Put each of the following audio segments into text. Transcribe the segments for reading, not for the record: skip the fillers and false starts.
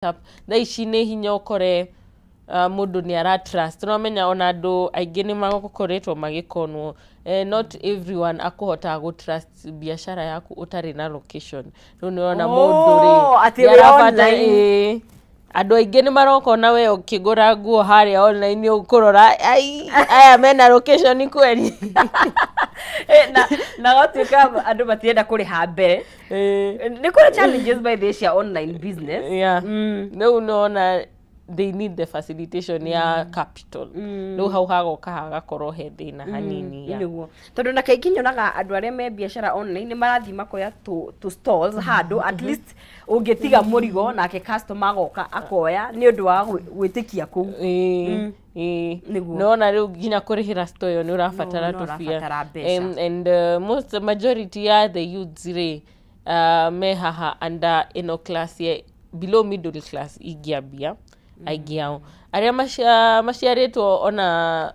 Thaa ici nĩ hinya ũkore mũndũ nĩ ara trust. Nĩwamenya ona andũ aingĩ nĩ makoretwo magĩkonwo. Not everyone akũhota gũ trust biacara yaku ũtarĩ na location. Rĩu nĩ ũrona mũndũ rĩ, Oh, atĩ nĩ wĩ arabata online. Ĩĩ. Andũ aingĩ nĩ maroka ona we ũkĩgũra nguo harĩa online ũkũrora, ai, aya mena location kweli? Na gatuĩka andũ matirenda kũrĩha mbere. Nĩ kũrĩ challenges by the way cia online business. Yeah. Rĩu nĩwona they need the facilitation ya capital. Rĩu hau hagoka hagakorwo he thĩna hanini, yeah. Nĩguo, tondũ na kaingĩ nyonaga andũ arĩa me biacara online nĩ marathiĩ makoya tũ stalls handũ at least ũngĩtiga mũrigo nake customer agoka akoya nĩ ũndũ wa gwĩtĩkia kũu. Ĩĩ. Nĩguo. Nona rĩu nginya kũrĩhĩra store ĩyo nĩ ũrabatara No, tũbia. Ũrabatara mbeca. And most majority ya the youths rĩ, me haha under ĩno class ya below middle class ingĩambia aingĩ ao arĩa maciarĩtwo ona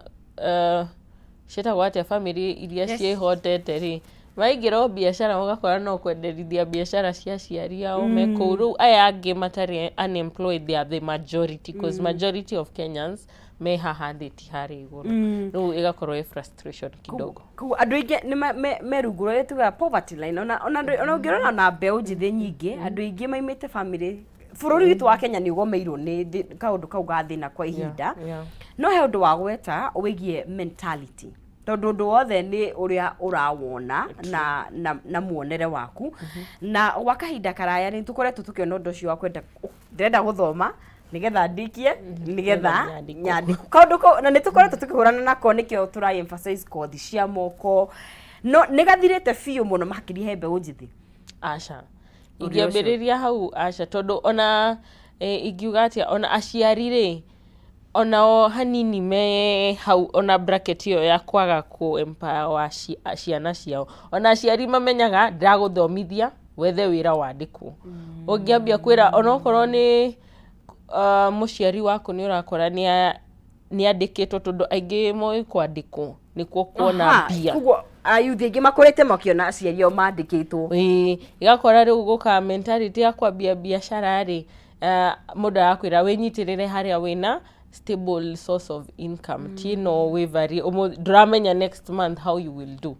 ciĩtagwo atĩa, family iria ciĩhotete rĩ, maingĩra o biacara ũgakora no kwenderithia biacara cia aciari ao me kũu. Rĩu aya angĩ matarĩ unemployed, they are the majority, 'cause majority of Kenyans me haha thĩ, ti harĩa igũrũ. Rĩu ĩgakorwo ĩ frustration kidogo. Koguo andũ aingĩ nĩ me rungu rwa tugaga poverty line, ona ũngĩrora ona mbeũ njĩthĩ nyingĩ, andũ aingĩ maimĩte family. Bũrũri witũ wa Kenya nĩ ũgomeirwo nĩ kaũndũ kau ga thĩna kwa ihinda. No he ũndũ wa gweta wĩgiĩ mentality, tondũ ũndũ wothe nĩ ũrĩa ũrawona na muonere waku. Na gwa kahinda karaya nĩ tũkoretwo tũkĩona ũndũ ũcio wa kwenda, ndĩrenda gũthoma nĩgetha ndikie, nĩgetha nyandĩkwo. Nyandĩkwo kaũndũ kau, na nĩ tũkoretwo tũkĩhũrana nako, nĩkĩo tũra emphasize kothi cia moko, no nĩ gathirĩte biũ mũno makĩria he mbeũ njĩthĩ. Aca. Ũrĩa ũcio. Ingĩambĩrĩria hau, aca, tondũ ona ingiuga atĩa, ona aciari rĩ, onao hanini me hau ona bracket ĩyo ya kwaga kũ empower ciana ciao. Ona aciari mamenyaga ndagũthomithia wethe wĩra wandĩkwo. Ũngĩambia kwĩra onokorwo nĩ mũciari waku nĩ ũrakora nĩ andĩkĩtwo, tondũ aingĩ moĩ kwandĩkwo nĩkuo kuona mbia. Koguo ayuthi aingĩ makũrĩte makĩona aciari ao mandĩkĩtwo. Ĩĩ, igakora rĩu gũka mentality ya kwambia biacara rĩ, mũndũ arakwĩra wĩnyitĩrĩre harĩa wĩna stable source of income, ti ĩno wĩvarie ndũramenya next month how you will do.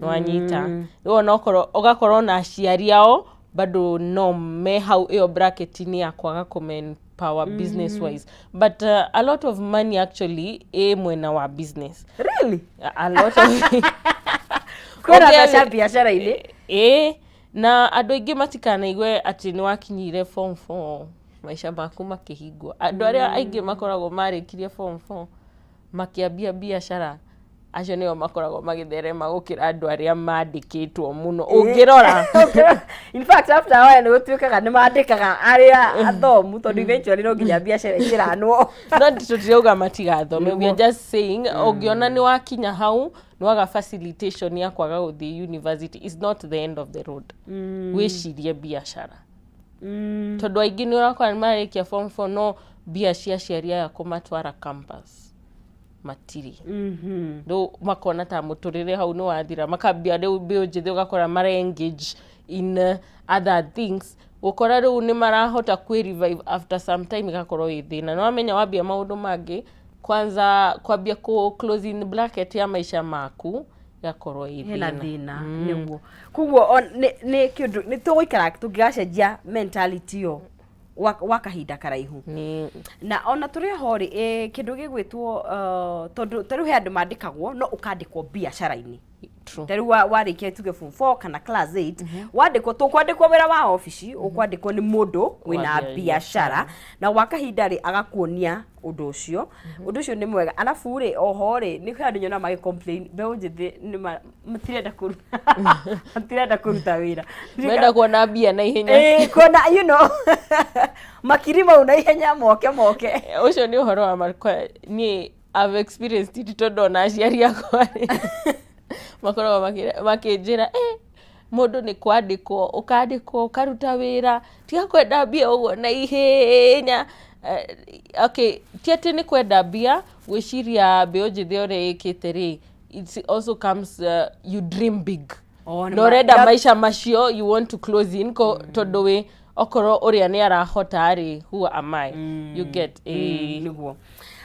Nĩwanyita? Rĩu onokorwo ũgakorwo na aciari ao bado no me hau ĩyo bracket-inĩ ya kwaga kũempower business wise, but a lot of money actually ĩ mwena wa business. Really? A lot of Kwĩna mbeca biacara-inĩ. Ĩĩ, na andũ aingĩ matikanaigue atĩ nĩ wakinyire form 4 maica maku makĩhingwo. Andũ arĩa aingĩ makoragwo marĩkirie form 4 makĩambia biacara, acio nĩo makoragwo magĩtherema gũkĩra andũ arĩa mandĩkĩtwo mũno ũngĩrora. In fact, after a while nĩ gũtuĩkaga nĩ mandĩkaga arĩa athomu, tondũ eventually no nginya biacara ĩkĩranwo. No tũtirauga matigathome, we are just saying ũngĩona nĩ wakinya hau nĩ waga facilitation ya kwaga gũthiĩ university, is not the end of the road. Wĩcirie biacara, tondũ aingĩ nĩ ũrakora nĩ marĩkia form 4 no mbia cia aciari aya kũmatwara campus matirĩ. Rĩu makona ta mũtũrĩre hau nĩ wathira, makambia rĩu mbeũ njĩthĩ ũgakora mara engage in other things, gũkora rĩu nĩ marahota kwĩ revive after some time, ĩgakorwo ĩ thĩna. Nĩ wamenya wambia maũndũ mangĩ kwanza kwambia kũ closing bracket ya maica maku, ĩgakorwo ĩ hena thĩna. Thĩna nĩguo. Koguo nĩ kĩndũ nĩ tũgũikara tũngĩgacenjia mentality ĩyo wa kahinda karaihu. Nĩ Na ona tũrĩ ho rĩ, kĩndũ gĩgwĩtwo tondũ ta rĩu he andũ mandĩkagwo, no ũkandĩkwo biacara-inĩ. True. Ta rĩu warĩkia tuge form 4 kana class 8, wandĩkwo, tũkwandĩkwo wĩra wa obici, ũkwandĩkwo nĩ mũndũ wĩna wa biacara, na gwa kahinda rĩ agakuonia ũndũ ũcio. Ũndũ ũcio nĩ mwega. Arabu rĩ, oho rĩ, nĩ kwĩ andũ nyonaga magĩ complain mbeũ njĩthĩ nĩ matirenda kũruta wĩra. Menda kuona mbia na ihenya. Ĩĩ, kuona makiri mau na ihenya moke moke. Ũcio nĩ ũhoro wa makwa, niĩ I've experienced it, tondũ ona aciari akwa rĩ, makoragwo makĩnjĩra, mũndũ nĩ kwandĩkwo ũkandĩkwo ũkaruta wĩra, tiga kwenda mbia ũguo na ihenya. Okay, ti atĩ nĩ kwenda mbia, gwĩciria mbeũ njĩthĩ ũrĩa ĩkĩte rĩ, it also comes you dream big. Oh, nĩ na ũrenda ma- maica macio you want to close in ko, tondũ wĩ Okorwo ũrĩa nĩ arahota rĩ, who am I? You get? Ĩĩ. Nĩguo.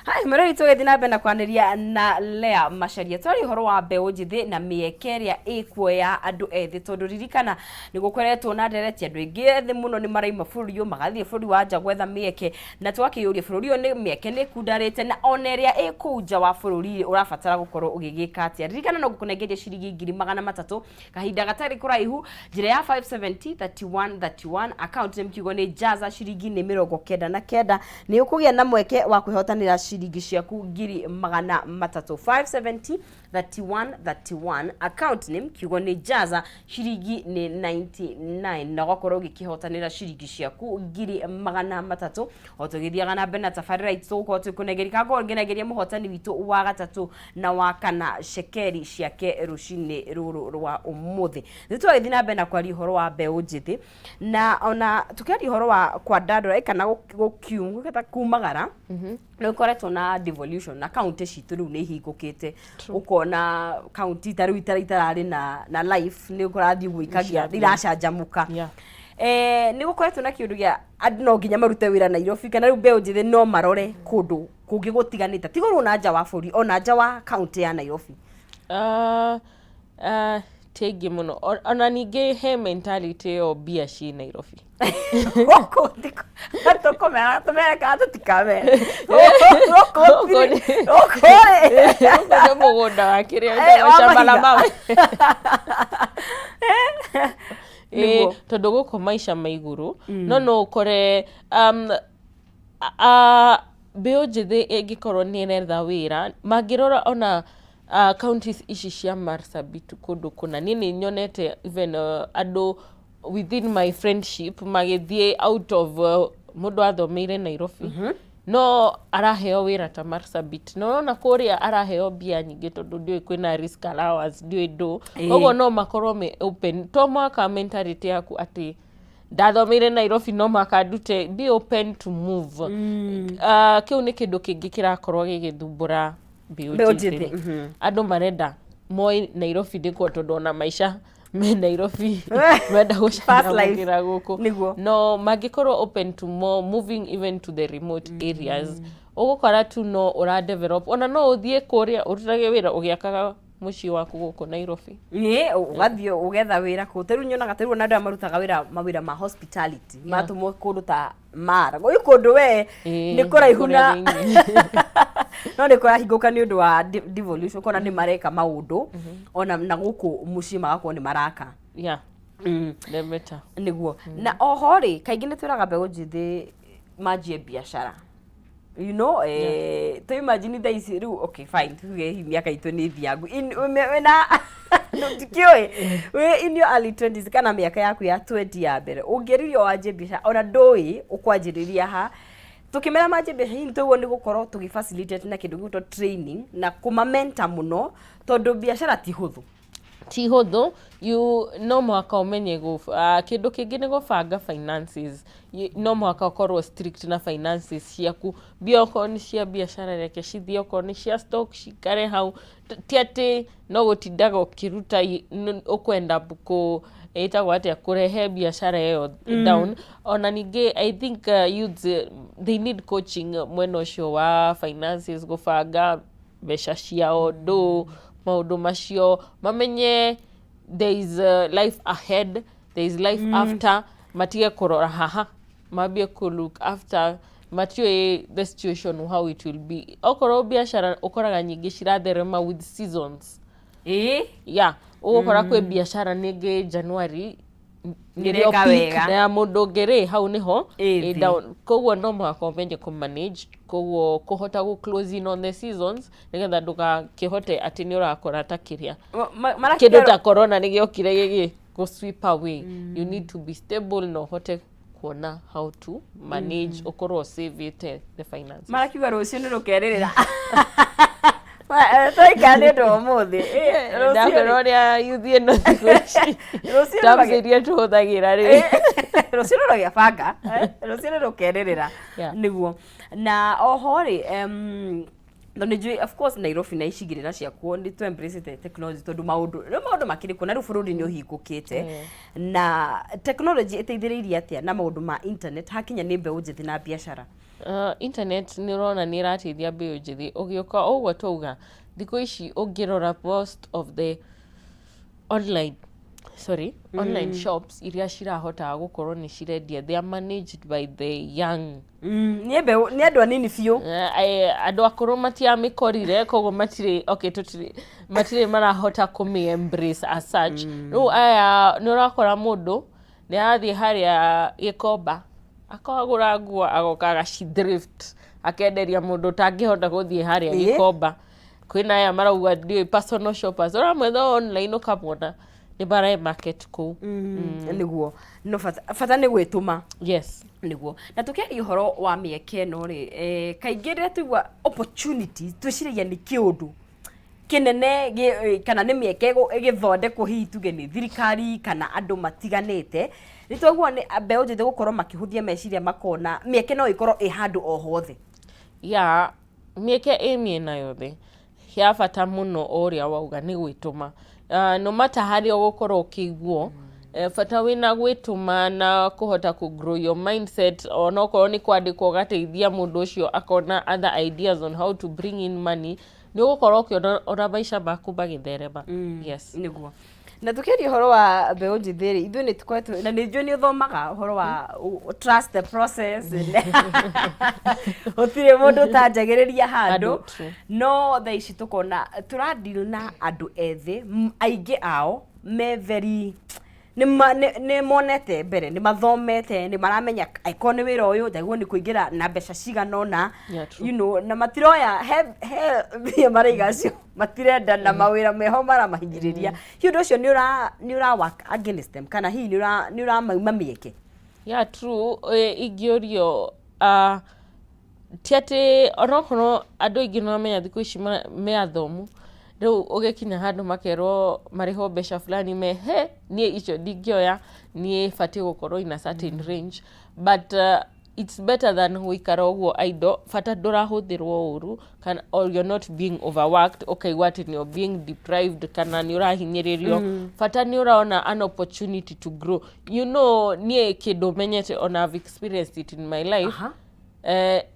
Hai mwĩrori, tũgĩthiĩ na mbere na kwanĩria na Lea Macharia, twaria ũhoro wa mbeũ njĩthĩ na mĩeke ĩrĩa ĩkuo ya andũ ethĩ, tondũ ririkana nĩ gũkoretwo na ndereti, andũ aingĩ ethĩ mũno nĩ maraima bũrũri ũyũ magathiĩ bũrũri wa nja gwetha mĩeke, na twakĩyũria bũrũri ũyũ nĩ mĩeke nĩ ĩkundarĩte, na ona ĩrĩa ĩ kũu nja wa bũrũri ũrabatara gũkorwo ũgĩgĩka atĩa. Ririkana no ngũkũnengeria ciringi 300,000 kahinda gatarĩ kũraihu, njĩra ya 570 31 31, account nĩ kiugo nĩ Jaza, ciringi nĩ 99, nĩ ũkũgĩa na mweke wa kwĩhotanĩra ciringi ciaku 300,000. 570 31 31, account name kiugo nĩ Jaza, ciringi nĩ 99, na ũgakorwo ũgĩkĩhotanĩra ciringi ciaku 300,000. O tũgĩthiaga na mbere na tabarĩra itũ, tũgũkorwo tũkũnengeria kana ngorwo ngĩnengeria mũhotani witũ wa gatatũ na wa kana cekeri ciake rũcinĩ rũrũ rwa ũmũthĩ. Rĩu tũgagĩthiĩ na mbere na kwaria ũhoro wa mbeũ njĩthĩ, na ona tũkĩaria ũhoro wa kwandandũra kana gũkiu kumagara, nĩ gũkoretwo na devolution na kaunti citũ rĩu nĩ ihingũkĩte, ũkona kaunti ta rĩu itararĩ na life nĩ kũrathiĩ ũguo ikagĩa iracanjamũka. Nĩ gũkoretwo na kĩũndũ gĩa andũ no nginya marute wĩra Nairobi, kana rĩu mbeũ njĩthĩ no marore kũndũ kũngĩ gũtiganĩte, tiga rĩu na nja wa bũrũri, ona nja wa kaunti ya Nairobi? Ti aingĩ mũno. Ona ningĩ he mentality ĩyo mbia ciĩ Nairobi. Gũkũ tũkũmera, tũmere kana tũtikamere? Gũkũ gũkũ rĩ, Gũkũ nĩ mũgũnda wa kĩrĩa wa shamba la mahiga. Mawe. Ĩĩ, tondũ gũkũ maica ma igũrũ, no no ũkore mbeũ njĩthĩ ĩngĩkorwo nĩ ĩretha wĩra, mangĩrora ona counties ici cia Marsabit kũndũ kũna, niĩ nĩ nyonete even andũ within my friendship magĩthiĩ out of mũndũ athomeire Nairobi no araheo wĩra ta Marsabit, na ũrona kũrĩa araheo mbia nyingĩ tondũ ndiũĩ kwĩna risk allowance, ndiũĩ ndũ. Koguo no makorwo me open, to mũhaka mentality yaku atĩ ndathomeire Nairobi no mũhaka ndute. Be open to move. Kĩu nĩ kĩndũ kĩngĩ kĩrakorwo gĩgĩthumbũra mbeũ mbeũ njĩthĩ. Njĩthĩ, Andũ marenda moĩ Nairobi nĩkuo, tondũ ona maica me Nairobi, menda Fast life. gũcanjamũkĩra gũkũ. No mangĩkorwo open to more moving even to the remote areas, ũgũkora tu no ũra develop, ona no ũthiĩ kũrĩa ũrutage wĩra ũgĩakaga mũciĩ waku gũkũ Nairobi. Ĩ, ũgathiĩ ũgetha wĩra kũu. Ta rĩu nyonaga ta rĩu ona andũ aya marutaga wĩra mawĩra ma hospitality matũmwo kũndũ ta Mara, gwĩ kũndũ we nĩ kũraihu kũrĩa na thĩinĩ. No nĩ kũrahingũka nĩ ũndũ wa devolution, ũkona nĩ mareka maũndũ ona na gũkũ mũciĩ magakorwo nĩ maraka. Yeah, the better. Nĩguo. Na oho rĩ, kaingĩ nĩ twĩraga mbeũ njĩthĩ manjie biacara, to imagine thaa ici rĩu, okay fine, tuge hihi mĩaka itũ nĩ thiangu. Wĩna ndikĩũĩ wĩ in your early 20s kana mĩaka yaku ya 20 ya mbere, ũngĩririo wanjie biacara ona ndũĩ ũkwanjĩrĩria ha. Tũkĩmera manjie biacara, hihi tũguo nĩ gũkorwo tũgĩ facilitate na kĩndũ gĩgwĩtwo training na kũmamenta mũno, tondũ biacara ti hũthũ. Ti hũthũ. You no mũhaka ũmenye kĩndũ kĩngĩ nĩ gũbanga finances. No mũhaka ũkorwo strict na finances ciaku. Mbia okorwo nĩ cia biacara, reke cithiĩ, okorwo nĩ cia stock, cikare hau. Ti atĩ no gũtindaga ũkĩruta, ũkwenda kũ ĩtagwo atĩa, kũrehe biacara ĩyo down. Ona ningĩ I think youths, they need coaching mwena ũcio wa finances, gũbanga mbeca ciao, ndũ maũndũ macio, mamenye there is a life ahead, there is life after. Matige kũrora haha, mambie kũ look after. Matiũĩ the situation how it will be. Okorwo biacara ũkoraga nyingĩ ciratherema with seasons. Yeah, ũgũkora kwĩ biacara nĩngĩ January nĩrĩo Nĩreka peak, wega. Na ya mũndũ ũngĩ rĩ, hau nĩho Ĩ ĩ thĩ. Down. Koguo no mũhaka ũmenye kũ manage, koguo kũhota gũ close in on the seasons nĩgetha ndũgakĩhote atĩ nĩ ũrakora ta kĩrĩa kĩndũ ta corona nĩ gĩokire gĩgĩ gũ sweep away. You need to be stable na ũhote kuona how to manage, ũkorwo save the finances. Marakiuga rũciũ nĩ rũkerĩrĩra, twaikara nĩ ũndũ wa ũmũthĩ. Rũciũ Ndakwĩra ũrĩa yuthi ĩno thikũ ici rũciũ terms iria tũhũthagĩra rĩ. Rũciũ nĩ rũgĩa banga, rũciũ nĩ rũkerĩrĩra. Nĩguo. Na oho rĩ, Tondũ nĩ njũĩ, of course, Nairobi na icigĩrĩra ciakuo nĩ tũ embrace technology, tondũ maũndũ rĩu maũndũ makĩrĩ kuo na rĩu bũrũri nĩ ũhingũkĩte. Na technology ĩteithĩrĩirie atĩa na maũndũ ma internet hakinya nĩ mbeũ njĩthĩ na biacara? Internet nĩ ũrona nĩ ĩrateithia mbeũ njĩthĩ. Ũgĩũka ũguo twauga, thikũ ici ũngĩrora most of the online, sorry, online shops iria cirahotaga gũkorwo nĩ cirendia, they are managed by the young. Nĩ mbeũ, nĩ andũ anini biũ. Andũ akũrũ matiamĩkorire, koguo matirĩ, okay, tũtirĩ, matirĩ marahota kũmĩ embrace as such. Rĩu aya nĩ ũrakora mũndũ nĩ arathiĩ harĩa Gĩkomba akagũra nguo, agoka agaci-thrift, akenderia mũndũ ũtangĩhota gũthiĩ harĩa Gĩkomba. Kwĩna aya marauga ndiũĩ personal shoppers, ũramwetha online ũkamwona nĩ mara market kũu. Nĩguo, no bata, bata nĩ gwĩtũma. Yes. Nĩguo. Na tũkĩaria ũhoro wa mĩeke ĩno rĩ, kaingĩ rĩrĩa twaigua opportunities twĩciragia nĩ kĩũndũ kĩnene kana nĩ mĩeke ĩgĩthondekwo hihi tuge nĩ thirikari kana andũ matiganĩte. Nĩ twaigua nĩ mbeũ njĩthĩ gũkorwo makĩhũthia meciria, makona mĩeke no ĩkorwo ĩ handũ o hothe. Ya, mĩeke ĩ mĩena yothe. Ya bata mũno, o ũrĩa wauga, nĩ gwĩtũma. No matter harĩa ũgũkorwo ũkĩiguo, bata wĩna gwĩtũma na kũhota kũ grow your mindset, onokorwo nĩ kwandĩkwo ũgateithia mũndũ ũcio akona other ideas on how to bring in money, nĩ ũgũkorwo ũkĩona ona maica maku magĩtherema. Yes. Nĩguo. Na tũkĩaria ũhoro wa mbeũ njĩthĩ rĩ, ithuĩ nĩ tũkoretwo na nĩ njũĩ nĩ ũthomaga ũhoro wa trust the process. Gũtirĩ mũndũ ũtanjagĩrĩria handũ. Handũ, true. No thaa ici tũkona tũradeal na andũ ethĩ, aingĩ ao me very nĩ monete mbere, nĩ mathomete, nĩ maramenya angĩkorwo nĩ wĩra ũyũ njagĩrĩirwo nĩ kũingĩra na mbeca cigana ũna. Na matiroya he mbia maraiga acio matirenda na mawĩra meho maramahinyĩrĩria. Hihi ũndũ ũcio nĩ ũra work against them, kana hihi nĩ ũramauma mĩeke? Yeah, true. Ingĩũrio, ti atĩ onokorwo andũ aingĩ nĩ mamenya thikũ ici me athomu, rĩu ũgĩkinya handũ makerwo marĩhwo mbeca fulani, me he niĩ icio ndingĩoya, niĩ batiĩ gũkorwo in a certain range, but it's better than gũikara ũguo idle. Bata ndũrahũthĩrwo ũru kana or you're not being overworked, ũkaigua atĩ nĩ being deprived kana nĩ ũrahinyĩrĩrio. Bata nĩ ũraona an opportunity to grow. Niĩ kĩndũ menyete, ona I've experienced it in my life,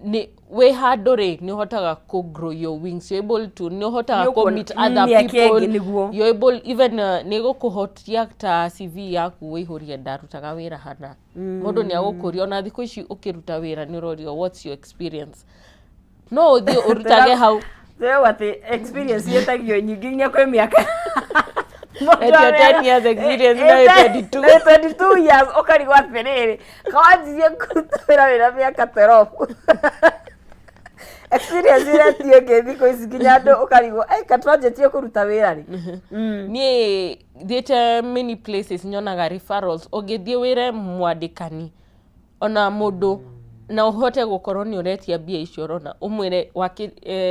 nĩ wĩ handũ rĩ, nĩ ũhotaga kũ grow your wings, you're able to, nĩ ũhotaga Nĩ kũ meet other mĩeke people. ĩngĩ, nĩguo. You're able even, nĩ gũkũhotia ta CV yaku wĩihũrie ndarutaga wĩra hana. Mũndũ nĩ agũkũria, ona thikũ ici ũkĩruta wĩra nĩ ũrorio, "What's your experience?" No ũthiĩ ũrutage hau. Rĩu atĩ experience yetagio nyingĩ nginya kwĩ mĩaka. Etio 10 years experience na wĩ 22. Na wĩ 22 years, ũkarigwo atĩrĩrĩ, kawanjirie kũruta wĩra wĩna mĩaka 12, experience ĩretio ĩngĩ thikũ ici nginya andũ ũkarigwo, "Ĩ, katwanjĩtie kũruta wĩra rĩ?" Niĩ thiĩte many places, nyonaga referrals. Ũngĩthiĩ wĩre mwandĩkani ona mũndũ na ũhote gũkorwo nĩ ũretia mbia icio, ũrona ũmwĩre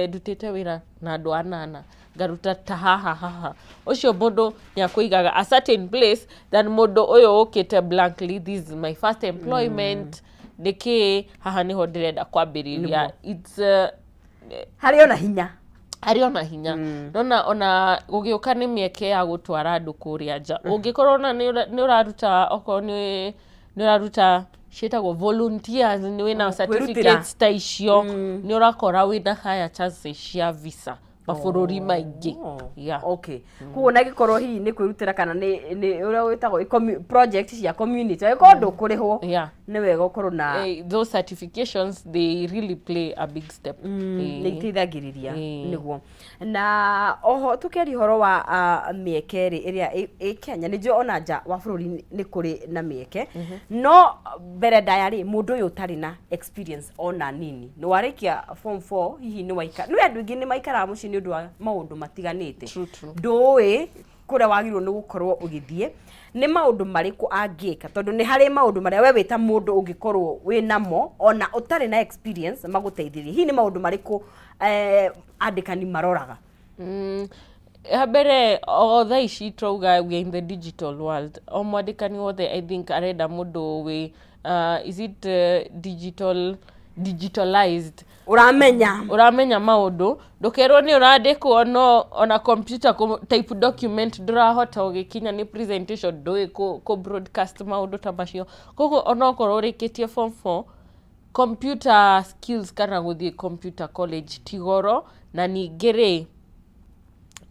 ndutĩte wĩra na andũ anana, ngaruta ta haha haha, ũcio mũndũ nĩ akũigaga a certain place than mũndũ ũyũ ũkĩte blankly, "This is my first employment, nĩkĩ haha nĩho ndĩrenda kwambĩrĩria." It's Harĩ ona hinya. Harĩ ona hinya. Nona ona gũgĩũka nĩ mĩeke ya gũtwara andũ kũrĩa nja, ũngĩkorwo ona nĩ ũraruta, okorwo nĩ ũraruta ciĩtagwo volunteers, nĩ wĩna certificates ta icio, nĩ ũrakora wĩna higher chances cia visa mabũrũri maingĩ. Yeah. Okay, koguo na gĩkorwo hihi nĩ kwĩrutĩra kana nĩ ũrĩa wĩtagwo project cia community, angĩkorwo ndũkũrĩhwo, nĩ wega ũkorwo na Those certifications, they really play a big step. Nĩ iteithagĩrĩria. Nĩguo. Na oho tũkĩaria ũhoro wa mĩeke rĩ, ĩrĩa ĩ Kenya, nĩ njũĩ ona nja wa bũrũri nĩ kũrĩ na mĩeke, no mbere ndaya rĩ, mũndũ ũyũ ũtarĩ na experience ona nini, nĩ warĩkia form 4, hihi nĩ waikara, nĩ andũ aingĩ nĩ maikaraga mũciĩ nĩ ũndũ wa maũndũ matiganĩte. True, true. Ndũĩ kũrĩa wagĩrĩirwo nĩ gũkorwo ũgĩthiĩ, nĩ maũndũ marĩkũ angĩka? Tondũ nĩ harĩ maũndũ marĩa we wĩ ta mũndũ ũngĩkorwo wĩ namo ona ũtarĩ na experience magũteithĩrĩrie. Hihi nĩ maũndũ marĩkũ andĩkani maroraga? Ha mbere, o thaa ici twauga we are in the digital world, o mwandĩkani wothe I think arenda mũndũ wĩ is it digitalized. Ũramenya. Ũramenya maũndũ, ndũkerwo nĩ ũrandĩkwo no ona computer kũ type document ndũrahota, ũgĩkinya nĩ presentation ndũĩ kũ broadcast maũndũ ta macio. Koguo onokorwo ũrĩkĩtie form 4, computer skills kana gũthiĩ computer college ti goro. Na ningĩ rĩ,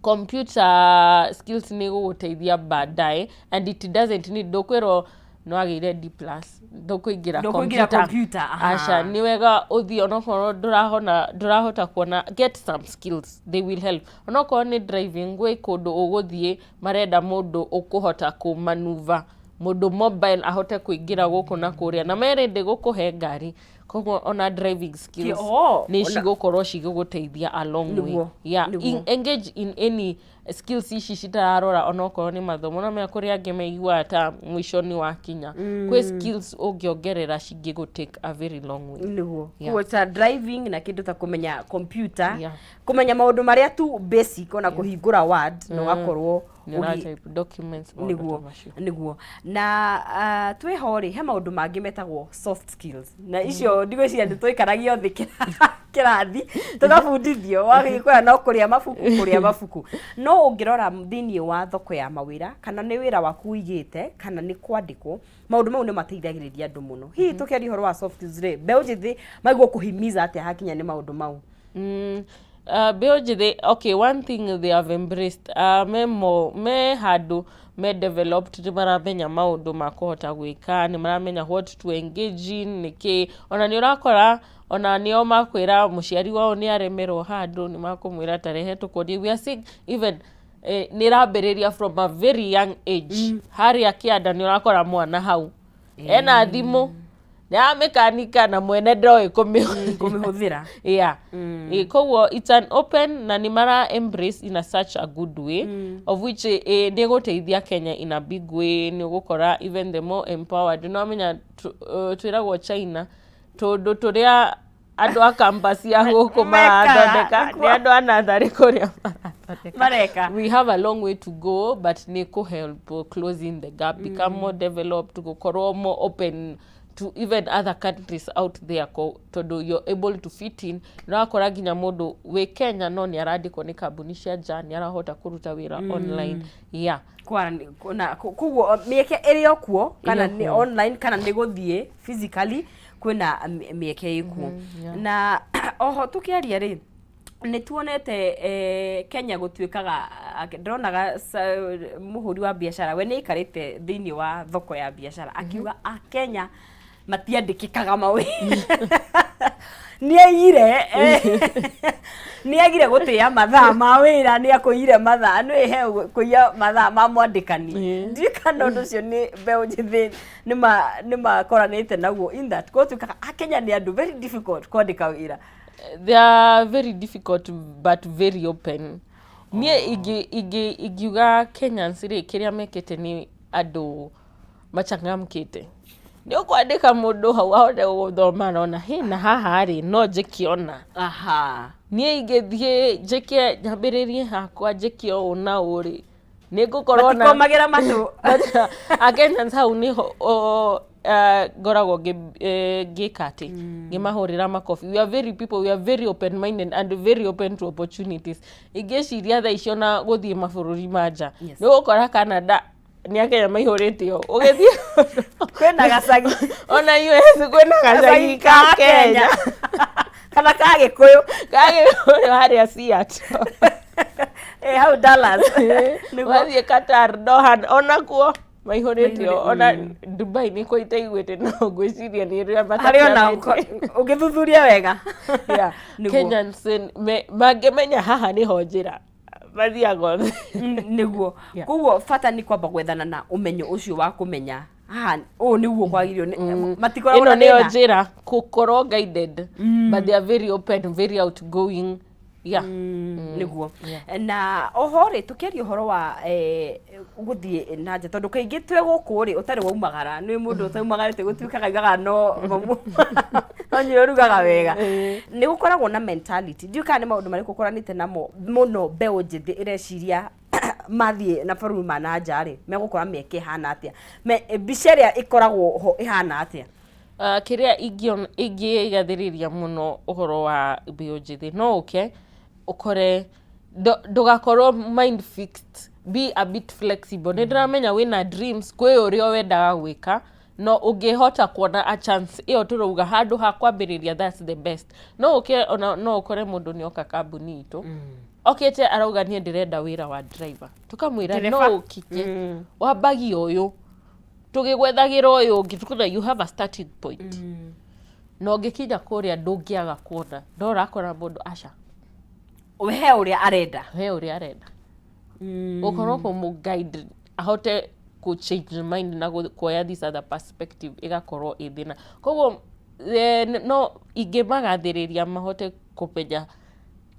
computer skills nĩ gũgũteithia baadaye and it doesn't need, ndũkwĩrwo nĩ wagĩire D+, ndũkũingĩra Ndũkũingĩra computer. Computer, aha. Aca, nĩ wega ũthiĩ onokorwo ndũrahona, ndũrahota kuona, get some skills, they will help. Onokorwo nĩ driving, gwĩ kũndũ ũgũthiĩ marenda mũndũ ũkũhota kũmanuva, mũndũ mobile, ahote kũingĩra gũkũ na kũrĩa, na merĩndĩ gũkũhe ngari. Koguo ona driving skills nĩ cigũkorwo cigĩgũteithia a long way. Yeah, engage in any skills ici citararora onokorwo nĩ mathomo. No menya kũrĩ angĩ maiguaga ta mũico nĩ wakinya. Kwĩ skills ũngĩongerera cingĩgũ take a very long way. Koguo ta driving na kĩndũ ta kũmenya computer, kũmenya maũndũ marĩa tu basic, ona kũhingũra Word na ũgakorwo nĩ ũra-type documents, maũndũ ta macio. Nĩguo. Na twĩho rĩ, he maũndũ mangĩ metagwo soft skills, na icio ndigwĩciria nĩ tũikaragio thĩ kĩrathi tũgabundithio. Wagĩkora no kũrĩa mabuku, kũrĩa mabuku. No ũngĩrora thĩiniĩ wa thoko ya mawĩra, kana nĩ wĩra waku ũigĩte kana nĩ kwandĩkwo, maũndũ mau nĩ mateithagĩrĩria andũ mũno. Hihi tũkĩaria ũhoro wa soft skills rĩ, mbeũ njĩthĩ magĩrĩirwo kũhimiza atĩa hakinya nĩ maũndũ mau? Mbeũ njĩthĩ, okay, one thing they have embraced, me handũ me developed, nĩ maramenya maũndũ ma kũhota gwĩka, nĩ maramenya what to engage in. Nĩkĩ ona nĩ ũrakora ona nĩo makwĩra mũciari wao nĩ aremerwo handũ, nĩ makũmwĩra tarehe tũkuonie. We are seeing even nĩ ĩrambĩrĩria from a very young age. Harĩa kĩanda nĩ ũrakora mwana hau ena thimũ, nĩ aramĩkanika na mwene ndoĩ kũmĩhũthĩra. Kũmĩhũthĩra. Yeah. Koguo it's an open na nĩ mara embrace in a such a good way, of which nĩ ĩgũteithia Kenya in a big way. Nĩ ũgũkora even the more empowered, no amenya twĩragwo China tũndũ tũrĩa andũ a campus ya gũkũ Mekaga, marathondeka nĩ andũ a natharĩ kũrĩa marathondeka. Mareka. We have a long way to go, but nĩ kũ help closing the gap, become more developed, gũkorwo more open to even other countries out there, tondũ you're able to fit in. Nĩũrakora nginya mũndũ wĩ Kenya no nĩ arandĩkwo nĩ kambuni cia nja, nĩ arahota kũruta wĩra online, yeah. Koguo mĩeke ĩrĩ o kuo, kana Ĩrĩ o nĩ kuo. online kana nĩ gũthiĩ physically, kwĩna mĩeke ĩkuo. Na oho tũkĩaria rĩ, nĩ tuonete Kenya gũtuĩkaga ndĩronaga mũhũri wa biacara, we nĩ aikarĩte thĩinĩ wa thoko ya biacara, akiuga a Kenya matiandĩkĩkaga mawĩra, nĩ aigire gũtĩa mathaa ma wĩra, nĩ akũiyire mathaa, nĩ he kũiya mathaa ma mwandĩkani. Ndiũĩ kana ũndũ ũcio nĩ mbeũ njĩthĩ nĩ makoranĩte naguo, in that gũtuĩkaga akenya nĩ andũ very difficult kwandĩka wĩra. They are very difficult but very open. Niĩ ingiuga Kenyans rĩ, kĩrĩa mekĩte nĩ andũ machangamkĩte. Nĩ ũkwandĩka mũndũ hau ahote gũthoma, arona hĩ na haha rĩ, no njĩke ona niĩ ingĩthiĩ njĩke, nyambĩrĩrie hakwa, njĩke ũũ na ũũ rĩ, nĩ ngũkorwo na Matikomagĩra matũ. Akenyans hau nĩho ngoragwo ngĩka atĩ ngĩmahũrĩra makobi. We are very people, we are very open minded and very open to opportunities. Ingĩciria thaa icio na gũthiĩ mabũrũri ma nja, nĩ ũgũkora Canada nĩ Akenya maihũrĩte o ũgĩthiĩ. Kwĩna gacagi. Ona US kwĩna gacagi ka Kenya. Kana ka Gĩkũyũ. Kagĩkũyũ harĩa Seattle. Hau Dallas. Nĩguo. Wathiĩ Qatar, Doha, onakuo maihũrĩte o. Maihũrĩ- Ona Dubai nĩkuo itaiguĩte, no ngwĩciria nĩ rĩrĩa Harĩ ona matakiamĩte. ũngĩthuthuria wega. Nĩguo. Kenyans mangĩmenya haha nĩho njĩra mathiaga othe. Nĩguo. Koguo bata nĩ kwamba gwethana na ũmenyo ũcio wa kũmenya haha ũũ nĩguo kwagĩrĩirwo matikoragwo Ĩno na nĩyo thĩna. njĩra gũkorwo guided, but they are very open, very outgoing, yeah. Nĩguo. Na oho rĩ, tũkĩaria ũhoro wa gũthiĩ na nja, tondũ kaingĩ twĩ gũkũ rĩ, ũtarĩ waumagara, nĩ mũndũ ũtaumagarĩte gũtuĩkaga aigaga no no nyina ũrugaga wega. Nĩ gũkoragwo na mentality, ndiũĩ kana nĩ maũndũ marĩkũ ũkoranĩte namo mũno, mbeũ njĩthĩ ĩreciria mathiĩ na bũrũri ma na nja rĩ, megũkora mĩeke ĩhana atĩa, mbica ĩrĩa ĩkoragwo ho ĩhana atĩa? Kĩrĩa ingĩgathĩrĩria mũno ũhoro wa mbeũ njĩthĩ, no ũke ũkore ndũgakorwo mind fixed, be a bit flexible. Nĩ ndĩramenya wĩna dreams, kwĩ ũrĩa wendaga gwĩka, no ũngĩhota kuona a chance ĩyo tũrauga handũ ha kwambĩrĩria, that's the best. No ũke ona no ũkore mũndũ nĩ oka kambuni itũ, okĩte arauga, "Niĩ ndĩrenda wĩra wa driver." Tũkamwĩra no Ndereba. ũkike wambagia ũyũ, tũgĩgwethagĩra ũyũ ũngĩ, tukona you have a starting point. Na ũngĩkinya kũrĩa ndũngĩaga kuona no ũrakora mũndũ aca. He ũrĩa arenda. He ũrĩa arenda, gũkorwo kũmũ guide ahote kũ change mind na kuoya this other perspective ĩgakorwo ĩ thĩna. Koguo no ingĩmagathĩrĩria mahote kũmenya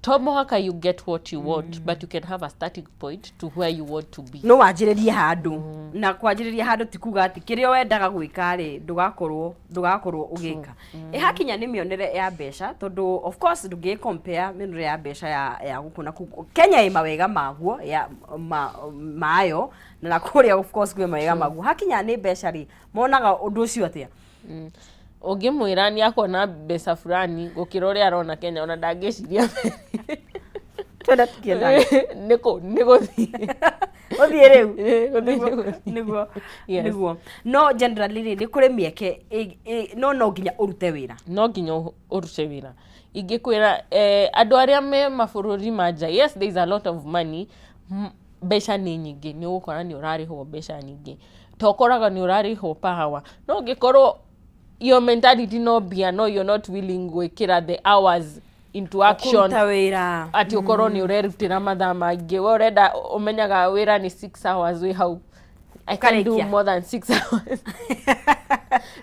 to mũhaka you get what you want, but you can have a starting point to where you want to be. No wanjĩrĩrie handũ, na kwanjĩrĩria handũ ti kuga atĩ kĩrĩa wendaga gwĩka rĩ, ndũgakorwo ũgĩka. Ĩhakinya nĩ mĩonere ya mbeca, tondũ of course ndũngĩ compare mĩonere ya mbeca ya gũkũ na kũu. Kenya ĩ mawega maguo ya mayo, na kũrĩa of course kwĩ mawega maguo. Hakinya nĩ mbeca rĩ, monaga ũndũ ũcio atĩa? Ũngĩmwĩra nĩ akuona mbeca fulani gũkĩra ũrĩa arona Kenya, ona ndangĩciria. Twenda tũkĩendaga. Nĩ gũthiĩ. Ũthiĩ rĩu. Gũthiĩ nĩ gũthiĩ. Nĩguo. Yes. Nĩguo, no generally rĩ, nĩ kũrĩ mĩeke no no nginya ũrute wĩra. No nginya ũrute wĩra. Ingĩkwĩra andũ arĩa me mabũrũri ma nja, yes, there is a lot of money. Mbeca nĩ nyingĩ, nĩ ũgũkora nĩ ũrarĩhwo mbeca nyingĩ, to ũkoraga nĩ ũrarĩhwo per hour, no ũngĩkorwo your mentality no mbia, no you're not willing gwĩkĩra the hours into action. Kũruta wĩra. Atĩ ũkorwo nĩ ũrerutĩra mathaa maingĩ, we ũrenda ũmenyaga wĩra nĩ 6 hours wĩ hau. I can do Ũkarĩkia. more than 6 hours,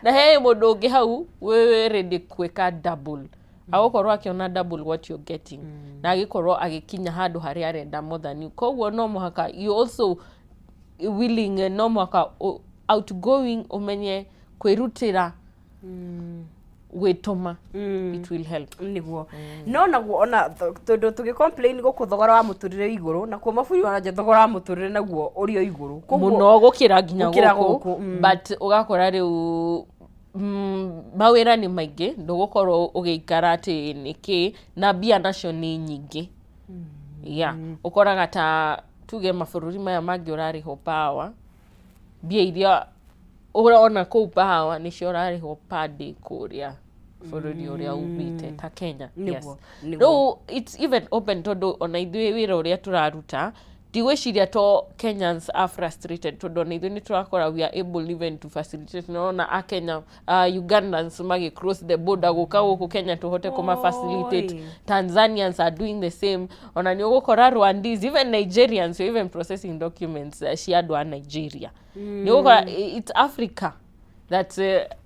na he mũndũ ũngĩ hau wĩ ready gwĩka double, agũkorwo akĩona double what you're getting, na agĩkorwo agĩkinya handũ harĩa arenda more than you. Koguo no mũhaka you also willing, no mũhaka outgoing, ũmenye kwĩrutĩra, gwĩtũma. It will help. Nĩguo, no naguo ona tondũ tũgĩ complain gũkũ thogora wa mũtũrĩre wĩ igũrũ, nakuo mabũrũri wa nja thogora wa mũtũrĩre naguo ũrĩ o igũrũ. Mũno gũkĩra nginya Gũkĩra gũkũ. Gũkũ. But ũgakora rĩu mawĩra nĩ maingĩ, ndũgũkorwo ũgĩikara atĩ nĩkĩ, na mbia nacio nĩ nyingĩ. Yeah, ũkoraga ta tuge mabũrũri maya mangĩ ũrarĩhwo per hour, mbia iria ũrona kũu per hour nĩcio ũrarĩhwo per day kũrĩa bũrũri ũrĩa umĩte ta Kenya. Yes. Nĩguo. Rĩu it's even open, tondũ ona ithuĩ wĩra ũrĩa tũraruta, ndigwĩciria to Kenyans are frustrated, tondũ ona ithuĩ nĩ tũrakora we are able even to facilitate. Nĩwona a Kenya, Ugandans magĩ cross the border gũka gũkũ Kenya tũhote kũma facilitate. Oi. Tanzanians are doing the same. Ona nĩ ũgũkora Rwandese, even Nigerians, we're even processing documents cia andũ a Nigeria. Nĩ ũgũkora it's Africa that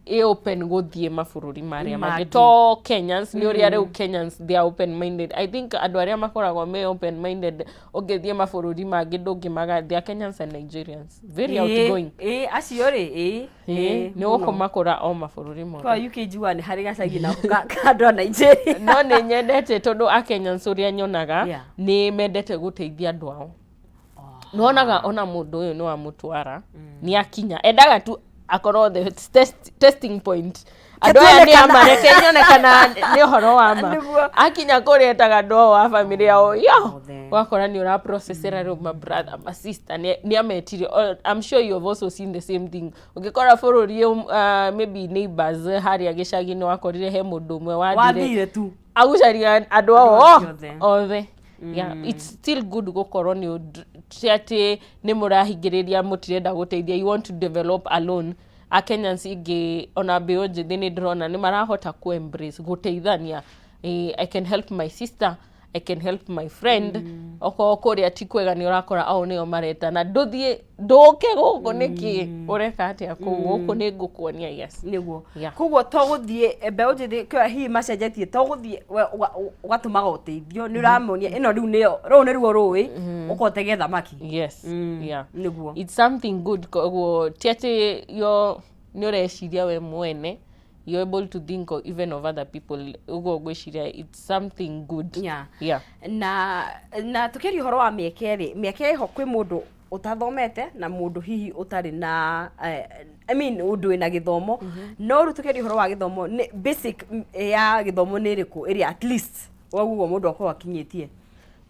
ĩ open gũthiĩ mabũrũri marĩa mangĩ. Mangĩ. To Kenyans, nĩ ũrĩa rĩu Kenyans, they are open minded. I think andũ arĩa makoragwo me open minded, ũngĩthiĩ mabũrũri mangĩ ndũngĩmaga. They are Kenyans and Nigerians, very outgoing. Ĩ acio rĩ, ĩ. Nĩ ũkũmakũra o mabũrũri mothe. Kwa UK njiguaga nĩ harĩ gacagi nako ka andũ a Nigeria. No nĩ nyendete tondũ a Kenyans ũrĩa nyonaga nĩ mendete gũteithia andũ ao. Nĩwonaga ona mũndũ ũyũ nĩ wamũtwara, nĩ akinya, endaga tu akorwo the testing point, andũ aya nĩ Tuone. Ama reke nyone kana nĩ ũhoro wa ma. Akinya kũrĩa etaga andũ ao a bamĩrĩ yao yo. Othe. Ũgakora nĩ ũraprocessera rĩu ma brother, ma sister, nĩ ametire. I'm sure you have also seen the same thing. Ũngĩkora bũrũri maybe neighbors harĩa gĩcagi-inĩ, wakorire he mũndũ ũmwe wathire wathire tu agucaria andũ ao. Andũ othe. Othe. Yeah, it's still good gũkorwo nĩ ti atĩ nĩ mũrahingĩrĩria, mũtirenda gũteithia, you want to develop alone. A Kenyans ingĩ ona mbeũ njĩthĩ nĩ ndĩrona nĩ marahota ku embrace gũteithania. I can help my sister, I can help my friend. Okorwo kũrĩa ti kwega, nĩ ũrakora ao nĩo maretana, "Ndũthiĩ ndũke gũkũ nĩkĩ? Ũreka atĩa kũu? Gũkũ nĩ ngũkuonia." Yes. Nĩguo. Koguo to gũthiĩ mbeũ njĩthĩ kĩo hihi macenjetie, to gũthiĩ ũgatũmaga ũteithio, nĩ ũramonia ĩno rĩu nĩyo, rũu nĩruo rũĩ ũkotege thamaki. Yes, yeah. Nĩguo. It's something good. Koguo ti atĩ yo nĩ ũreciria we mwene, you're able to think of, even of other people. Ũguo ngwĩciria it's something good. Na tukiaria ũhoro wa mĩeke rĩ, mĩeke ĩho kwĩ mũndũ. Ũtathomete na mũndũ hihi ũtarĩ na I mean, ũndũ wĩna gĩthomo, no rĩu tũkĩaria ũhoro wa gĩthomo, nĩ basic ya gĩthomo nĩ ĩrĩkũ ĩrĩa at least waguo mũndũ akorwo akinyĩtie?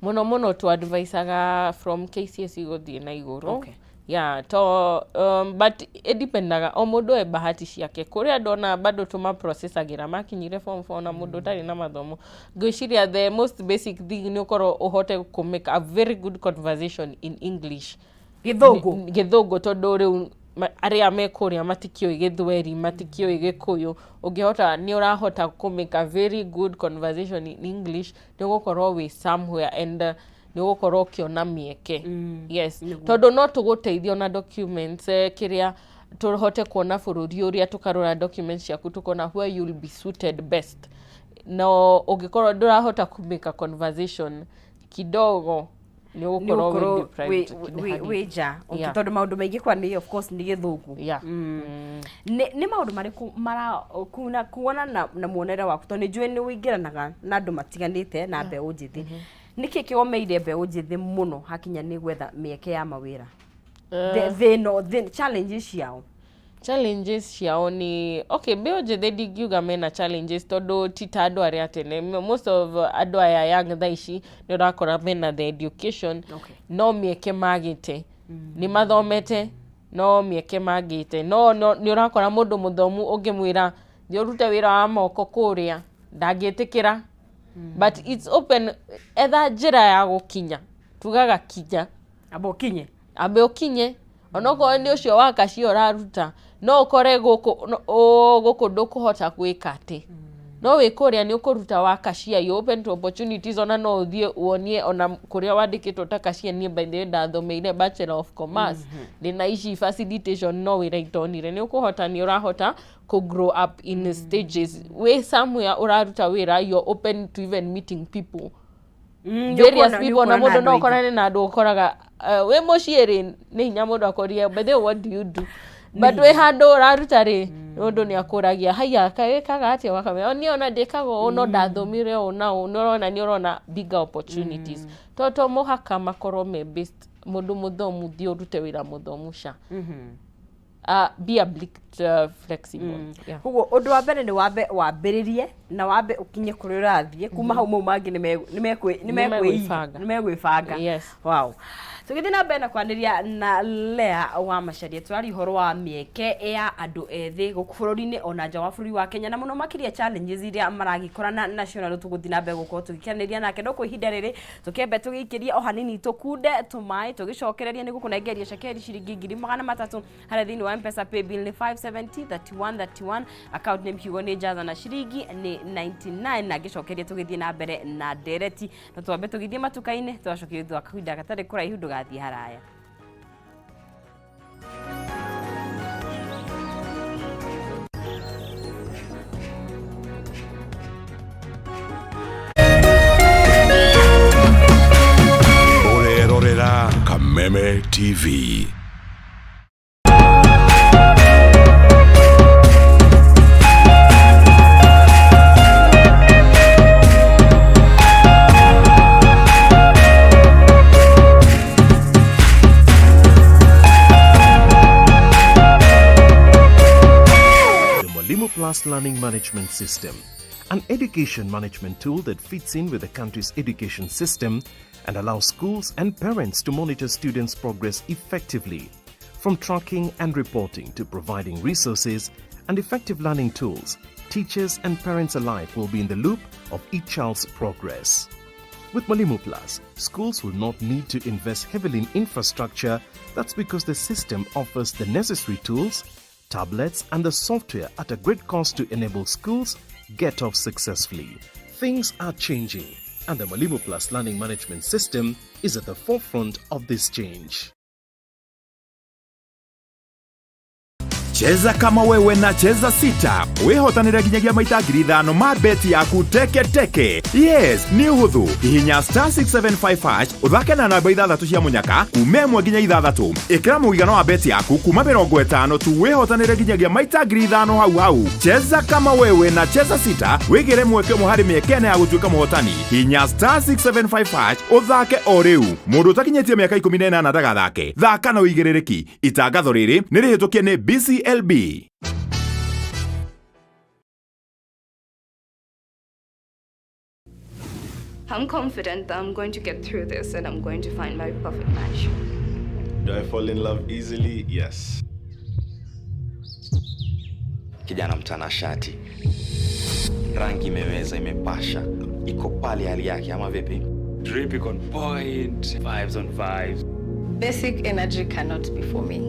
Mũno mũno tũ-advisaga from KCSE gũthiĩ na igũrũ. Yeah, to but ĩdipendaga o mũndũ e bahati ciake. Kũrĩ andũ ona bado tũmaprocessagĩra makinyire form 4 na mũndũ ũtarĩ na mathomo. Ngwĩciria the most basic thing nĩ ũkorwo ũhote kũ make a very good conversation in English. Gĩthũngũ. Gĩthũngũ, tondũ rĩu arĩa me kũrĩa matikĩũĩ Gĩthweri, matikĩũĩ Gĩkũyũ. Ũngĩhota, nĩ ũrahota kũ make a very good conversation in English, nĩ ũgũkorwo wĩ somewhere and nĩ ũgũkorwo ũkĩona mĩeke. Yes, tondũ no tũgũteithio na documents, kĩrĩa tũhote kuona bũrũri ũrĩa, tũkarora documents ciaku, tũkona where you'll be suited best. No ũngĩkorwo ndũrahota kũ make a conversation kidogo, nĩ ũgũkorwo wĩ deprived hanini. Wĩ nja. Okay, tondũ maũndũ maingĩ kwa nĩ of course nĩ Gĩthũngũ. Nĩ maũndũ marĩkũ mara kuna kuona na muonere waku, tondũ nĩ njũĩ nĩ ũingĩranaga na andũ matiganĩte na mbeũ njĩthĩ, nĩkĩ kĩgomeire mbeũ njĩthĩ mũno hakinya nĩ gwetha mĩeke ya mawĩra? Thĩno challenges ciao? Challenges ciao nĩ, okay, mbeũ njĩthĩ ndingiuga mena challenges, tondũ ti ta andũ arĩa tene. Most of andũ aya young thaa ici nĩ ũrakora mena the education, no mĩeke magĩte. Nĩ mathomete no mĩeke magĩte. No nĩ ũrakora mũndũ mũthomu ũngĩmwĩra thiĩ ũrute wĩra wa moko kũrĩa, ndangĩtĩkĩra. But it's open, etha njĩra ya gũkinya, tugaga kinya. Amba ũkinye. Ambe ũkinye, onokorwo nĩ ũcio wa kacia ũraruta, no ũkore gũkũ gũkũ ndũkũhota gwĩka atĩ, no wĩ kũrĩa nĩ ũkũruta wa cashier. You open to opportunities. Ona no ũthiĩ wonie ona kũrĩa wandĩkĩtwo ta cashier, niĩ by the way ndathomeire Bachelor of Commerce, ndĩna ici facilitation, no wĩra itonire. Nĩ ũkũhota, nĩ ũrahota kũ grow up in stages. Wĩ somewhere ũraruta wĩra, you're open to even meeting people, various people, na mũndũ no ũkorane na andũ. Ũkoraga wĩ mũciĩ rĩ, nĩ hinya mũndũ akũrie, "By the way, what do you do?" But wĩ handũ ũraruta rĩ, mũndũ nĩ akũragia, "Haiya, wĩkaga atĩa?" Ũgakamwĩra, "Niĩ ona ndĩkaga ũũ, no ndathomire ũũ na ũũ." Nĩ ũrona, nĩ ũrona bigger opportunities. To mũhaka makorwo me based mũndũ mũthomu, thiĩ ũrute wĩra mũthomu ca. Be a bit flexible. Yeah. Koguo ũndũ wa mbere nĩ wambe wambĩrĩrie na wambe ũkinye kũrĩa ũrathiĩ. Kuma hau, mau mangĩ nĩ Nĩ megwĩbanga. Nĩ megwĩbanga. Yes. Wow. Tũgĩthiĩ na mbere na kwanĩria na Lea wa Macharia, tũraria ũhoro wa mĩeke ya andũ ethĩ gũkũ bũrũri-inĩ ona nja wa bũrũri wa Kenya, na mũno makĩria challenges iria maragĩkorana nacio, na rĩu tũgũthiĩ na mbere gũkorwo tũgĩkianĩria nake. No kwa ihinda rĩrĩ tũkĩambe tũgĩikĩrie o hanini, tũkunde tũmaĩ, tũgĩcokereria nĩ gũkũnengeria cekeri ciringi 300,000 harĩa thĩinĩ wa Mpesa. Paybill nĩ 570 31 31, account name kiugo nĩ Jaza, na ciringi nĩ 99. Na ngĩcokeria tũgĩthiĩ na mbere na ndereti, no twambe tũgĩthiĩ matuka-inĩ, tũgacokia thutha wa kahinda gatarĩ kũraihu. Ndũgathiĩ haraya. Ũrerorera Kameme TV. The Mwalimu Plus Learning Management System, an education management tool that fits in with the country's education system and allows schools and parents to monitor students' progress effectively. From tracking and reporting to providing resources and effective learning tools, teachers and parents alike will be in the loop of each child's progress. With Mwalimu Plus, schools will not need to invest heavily in infrastructure. That's because the system offers the necessary tools, tablets, and the software at a great cost to enable schools get off successfully. Things are changing, and the Mwalimu Plus Learning Management System is at the forefront of this change. Cheza kama wewe na Cheza Sita wĩhotanĩre nginyagia maita 5,000 ma beti yaku teke teke. Yes, nĩ ũhũthũ. Hihinya star 675 hash ũthake na namba ithathatũ cia mũnyaka kuma 1 nginya 6. Ĩkĩra mũigana wa beti yaku kuma 50 tu wĩhotanĩre nginyagia maita 5,000 hau hau. Cheza kama wewe na Cheza Sita wĩgĩre mweke ũmwe harĩ mĩeke ĩna ya gũtuĩka mũhotani. Hihinya star 675 hash ũthake o rĩu. Mũndũ ũtakinyĩtie mĩaka 18 ndagathake. Thaka na ũigĩrĩrĩki. Itangatho rĩrĩ nĩ rĩhĩtũkie nĩ BCLB. I'm confident that I'm going to get through this and I'm going to find my perfect match. Do I fall in love easily? Yes. Kijana mtanashati, rangi imeweza, imepasha, iko pale hali yake, ama vipi? Drip iko on point, vibes on vibes. Basic energy cannot be for me.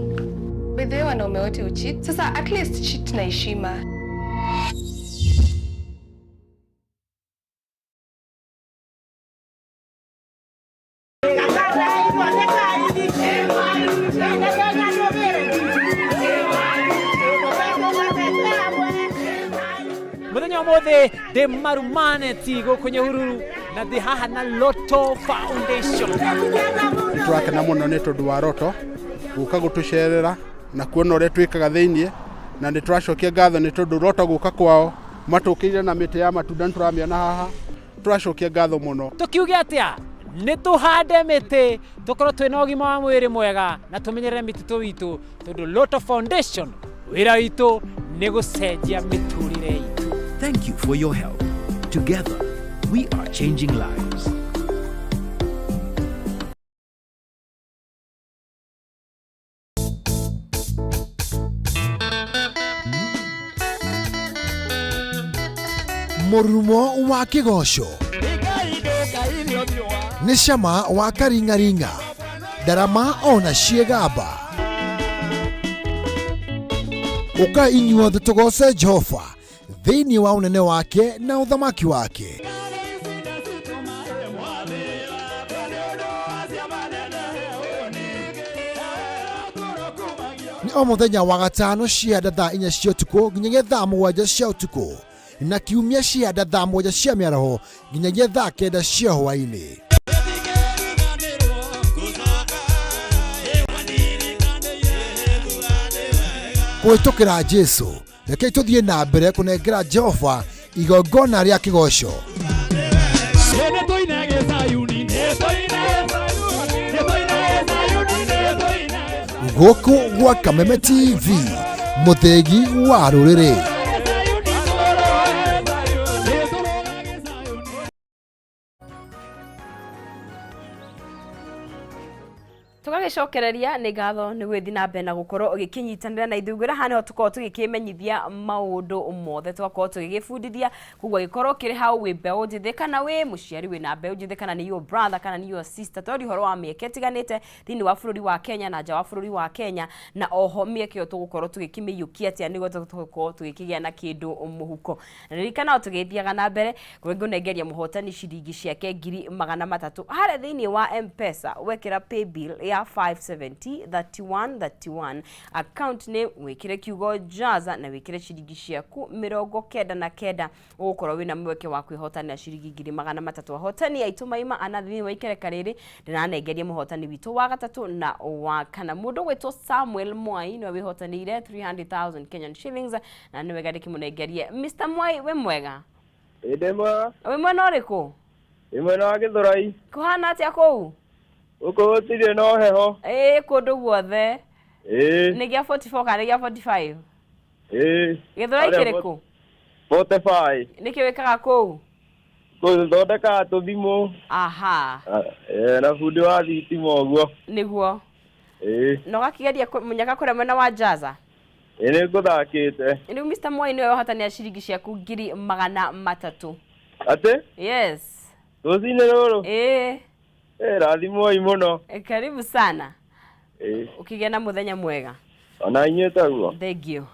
By the way, wanaume wote ucheat. Sasa at least cheat na heshima. Muthenya umuthi ndi Marumaneti guku Nyahururu na ndi haha na Lotto Foundation. Nĩ tũrakena mũno nĩ tondũ wa Roto gũka gũtũcerera na kuona ũrĩa twĩkaga thĩiniĩ, na nĩ tũracokia ngatho nĩ tondũ Roto gũka kwao matũkĩire na mĩtĩ ya matunda, nĩ tũramĩona haha, tũracokia ngatho mũno. Tukiuge atia? Nĩ tũhande mĩtĩ tũkorwo twĩna ũgima wa mwĩrĩ mwega na tũmenyerere mĩtitũ witũ, tondũ Lotto Foundation wĩra witũ nĩ gũcenjia mĩtũrĩre itũ. Thank you for your help. Together, we are changing lives. Mũrurumo wa kĩgoco nĩ cama wa karingaringa, ndarama ona ciĩgamba. Ũka inyuothe tũgoce Jehova thĩinĩ wa ũnene wake na ũthamaki wake. Nĩ o mũthenya wa gatano cianda thaa 4 cia ũtukũ nginyagia thaa 7 cia ũtukũ, na kiumia cianda thaa 7 cia mĩaraho nginyagia thaa 9 cia hwaĩ-inĩ. Kũhĩtũkĩra Jesu, rekei tũthiĩ na mbere kũnengera Jehova igongona rĩa kĩgoco. Gũkũ gwa Kameme TV, mũthĩgi wa rũrĩrĩ. Tũgagĩcokereria nĩ ngatho nĩ gwĩthiĩ na mbere na gũkorwo ũgĩkĩnyitanĩra na ithuĩ. Ngwĩra haha nĩho tũkoragwo tũgĩkĩmenyithia maũndũ mothe, tũgakorwo tũgĩgĩbundithia. Koguo gĩkorwo kĩrĩ hau wĩ mbeũ njĩthĩ kana wĩ mũciari wĩna mbeũ njĩthĩ kana nĩ your brother kana nĩ your sister, twaria ũhoro wa mĩeke ĩtiganĩte thĩinĩ wa bũrũri wa Kenya na nja wa bũrũri wa Kenya, na oho mĩeke ĩyo tũgũkorwo tũgĩkĩmĩiyũkia atĩa nĩguo tũgũkorwo tũgĩkĩgĩa na kĩndũ mũhuko. Na ririkana o tũgĩthiaga na mbere ngũnengeria mũhotani ciringi ciake 300,000 harĩa thĩinĩ wa M-Pesa. Wekĩra paybill ya 570 31 31, account name wĩkĩre kiugo Jaza na wĩkĩre ciringi ciaku 99, ũgũkorwo wĩna mweke wa kwĩhotanĩra ciringi 300,000. Ahotani aitũ maima ana thĩinĩ wa ikereka rĩrĩ. Ndĩranengeria mũhotani witũ wa gatatũ na wa kana. Mũndũ gwĩtwo Samuel Mwai nĩwe wĩhotanĩire 300,000 Kenyan shillings, na nĩ wega ndĩkĩmũnengerie. Mr Mwai, wĩ mwega? Ĩ, ndĩ mwega. Wĩ mwena ũrĩkũ? Ĩ, mwena wa Gĩthũrai. Kũhana atĩa kũu? Gũkũ gũtirĩ no heho. Ĩĩ, kũndũ guothe. Ĩĩ. Nĩ gĩa 44 kana nĩ gĩa 45? Ĩĩ. Gĩthũrai kĩrĩkũ? 45. Nĩkĩ wĩkaga kũu? Gũthondeka tũthimũ. Aha. Na bundi wa thitima ũguo. Nĩguo. Ĩĩ. Na ũgakĩgeria mũnyaka kũrĩa mwena wa Jaza? Ĩĩ, nĩ ngũthakĩte. Rĩu Mr Mwai nĩwe wahotanĩra ciringi ciaku 300,000. Atĩ? Yes. Rũcinĩ rũrũ? Ĩĩ. Ĩĩ, rathimwoi mũno. Karibu sana. Ĩĩ. Ũkĩgĩa na mũthenya mwega. Ona inyuĩ taguo. Thank you.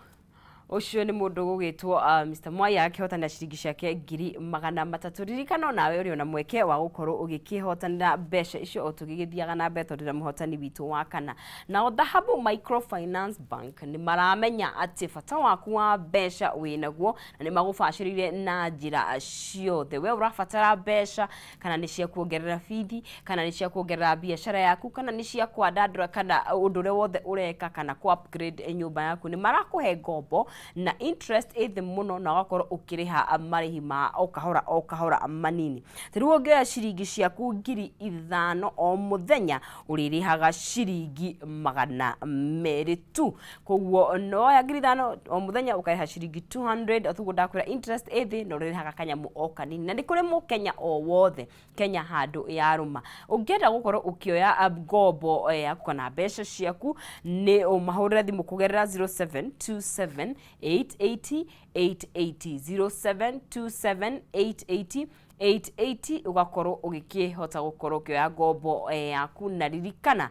Ũcio nĩ mũndũ ũgũgĩtwo Mr. Mwai akĩhotanĩra ciringi ciake 300,000. Ririkana onawe ũrĩ ona mweke wa gũkorwo ũgĩkĩhotanĩra mbeca icio o tũgĩgĩthiaga na mbere tondũ na mũhotani witũ wa kana. Nao Dhahabu Microfinance Bank nĩ maramenya atĩ bata waku wa mbeca wĩnaguo na nĩ magũbacĩrĩire na njĩra ciothe. We ũrabatara mbeca kana nĩ cia kuongerera bithi, kana nĩ cia kuongerera biacara yaku, kana nĩ cia kwandandũra kana ũndũ ũrĩa wothe ũreka kana ku upgrade nyũmba yaku, nĩ marakũhe ngombo na interest ĩ thĩ mũno na ũgakorwo ũkĩrĩha marĩhi ma o kahora o kahora manini. Ta rĩu ũngĩoya ciringi ciaku 5,000 o mũthenya ũrĩrĩhaga ciringi 200 tu. Koguo noya 5,000 o mũthenya ũkarĩha ciringi 200, toguo ndakwĩra interest ĩ thĩ na ũrĩrĩhaga kanyamũ o kanini. Na nĩ kũrĩ mũkenya o wothe Kenya handũ yarũma. Ũngĩenda gũkorwo ũkĩoya ngombo yaku kana mbeca ciaku nĩ ũmahũrĩre thimũ kũgerera 0727 880 880, 0727 880 880, ũgakorwo ũgĩkĩhota gũkorwo ũkĩoya ngombo yaku. Na ririkana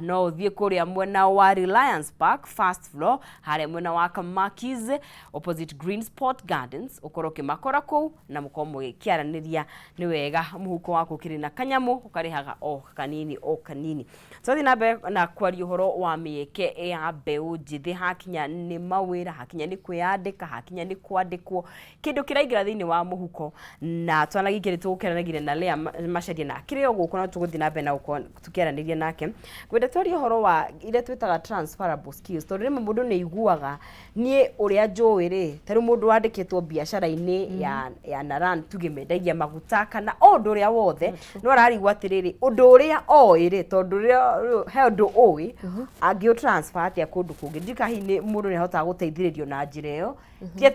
no ũthiĩ kũrĩa mwena wa Reliance Park first floor, harĩa mwena wa Kamakis opposite Green Sport Gardens, ũkorwo ũkĩmakora kũu na mũkorwo mũgĩkĩaranĩria. Nĩ wega mũhuko waku ũkĩrĩ na kanyamũ ũkarĩhaga o kanini o kanini. Twathiĩ na mbere na kwaria ũhoro wa mĩeke ya mbeũ njĩthĩ, hakinya nĩ mawĩra, hakinya nĩ kwĩyandĩka, hakinya nĩ kwandĩkwo, kĩndũ kĩraingĩra thĩinĩ wa mũhuko. Na twanagĩkĩrĩ tũgũkeranagĩria na Lea Macharia na akĩrĩ o gũkũ na tũgũthiĩ na mbere na gũkorwo tũkĩaranĩria nake. Ngwenda twarie ũhoro wa iria twĩtaga transferable skills, tondũ rĩmwe mũndũ nĩ aiguaga niĩ ũrĩa njũĩ rĩ, ta rĩu mũndũ wandĩkĩtwo biacara-inĩ ya Naran, tuge mendagia maguta kana o ũndũ ũrĩa wothe, no ararigwo atĩrĩrĩ, ũndũ ũrĩa oĩ rĩ, tondũ rĩrĩa he ũndũ ũĩ angĩ transfer atĩa kũndũ kũngĩ. Ndiũĩ kana hihi nĩ mũndũ nĩ ahotaga gũteithĩrĩrio na njĩra ĩyo. Ti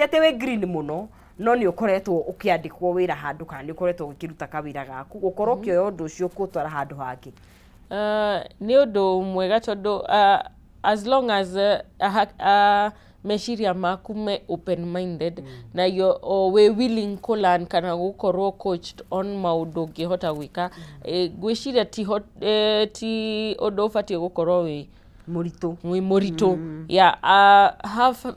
atĩ wĩ green mũno, no nĩ ũkoretwo ũkĩandĩkwo wĩra handũ kana nĩ ũkoretwo ũgĩkĩruta kawĩra gaku, gũkorwo ũkĩoya ũndũ ũcio kũtwara handũ hangĩ. Nĩ ũndũ mwega tondũ as long as meciria maku me open minded na you o wĩ willing kũ learn kana gũkorwo coached on maũndũ ũngĩhota gwĩka, ngwĩciria ti ũndũ ũbatiĩ gũkorwo wĩ mũritũ. Wĩ mũritũ. Yeah,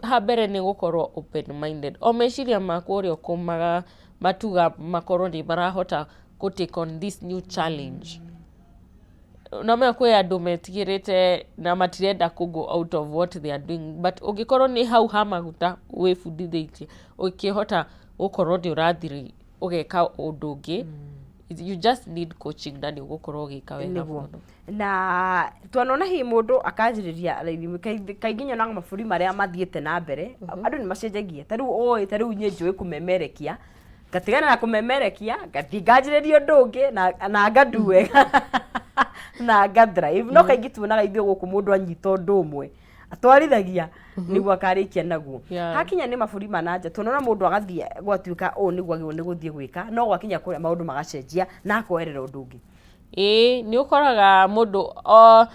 ha mbere nĩ gũkorwo open minded, o meciria maku ũrĩa ũkũmaga matuga makorwo nĩ marahota kũ take on this new challenge. No menya kwĩ andũ metigĩrĩte na matirenda kũ go out of what they are doing, but ũngĩkorwo nĩ hau ha maguta wĩbundithĩtie, ũkĩhota gũkorwo nĩ ũrathiĩ ũgeka ũndũ ũngĩ, you just need coaching na nĩ ũgũkorwo ũgĩka wega Nĩguo. Mũno. Na twanona hihi mũndũ akanjĩrĩria raithi, kaingĩ nyonaga mabũrũri marĩa mathiĩte na mbere andũ nĩ macenjagia. Ta rĩu ũĩ, ta rĩu niĩ njũĩ kũmemerekia, ngatigana na kũmemerekia, ngathiĩ nganjĩrĩria ũndũ ũngĩ na ngadu wega na nga thrive. No kaingĩ tuonaga ithuĩ gũkũ mũndũ anyita ũndũ ũmwe atwarithagia nĩguo akarĩkia naguo. Hakinya nĩ mabũrũri ma na nja, tuonona mũndũ agathiĩ gwatuĩka ũũ nĩguo agĩrĩirwo nĩ gũthiĩ gwĩka, no gwakinya kũrĩa maũndũ magacenjia na akoerera ũndũ ũngĩ. Ĩĩ, nĩ ũkoraga mũndũ o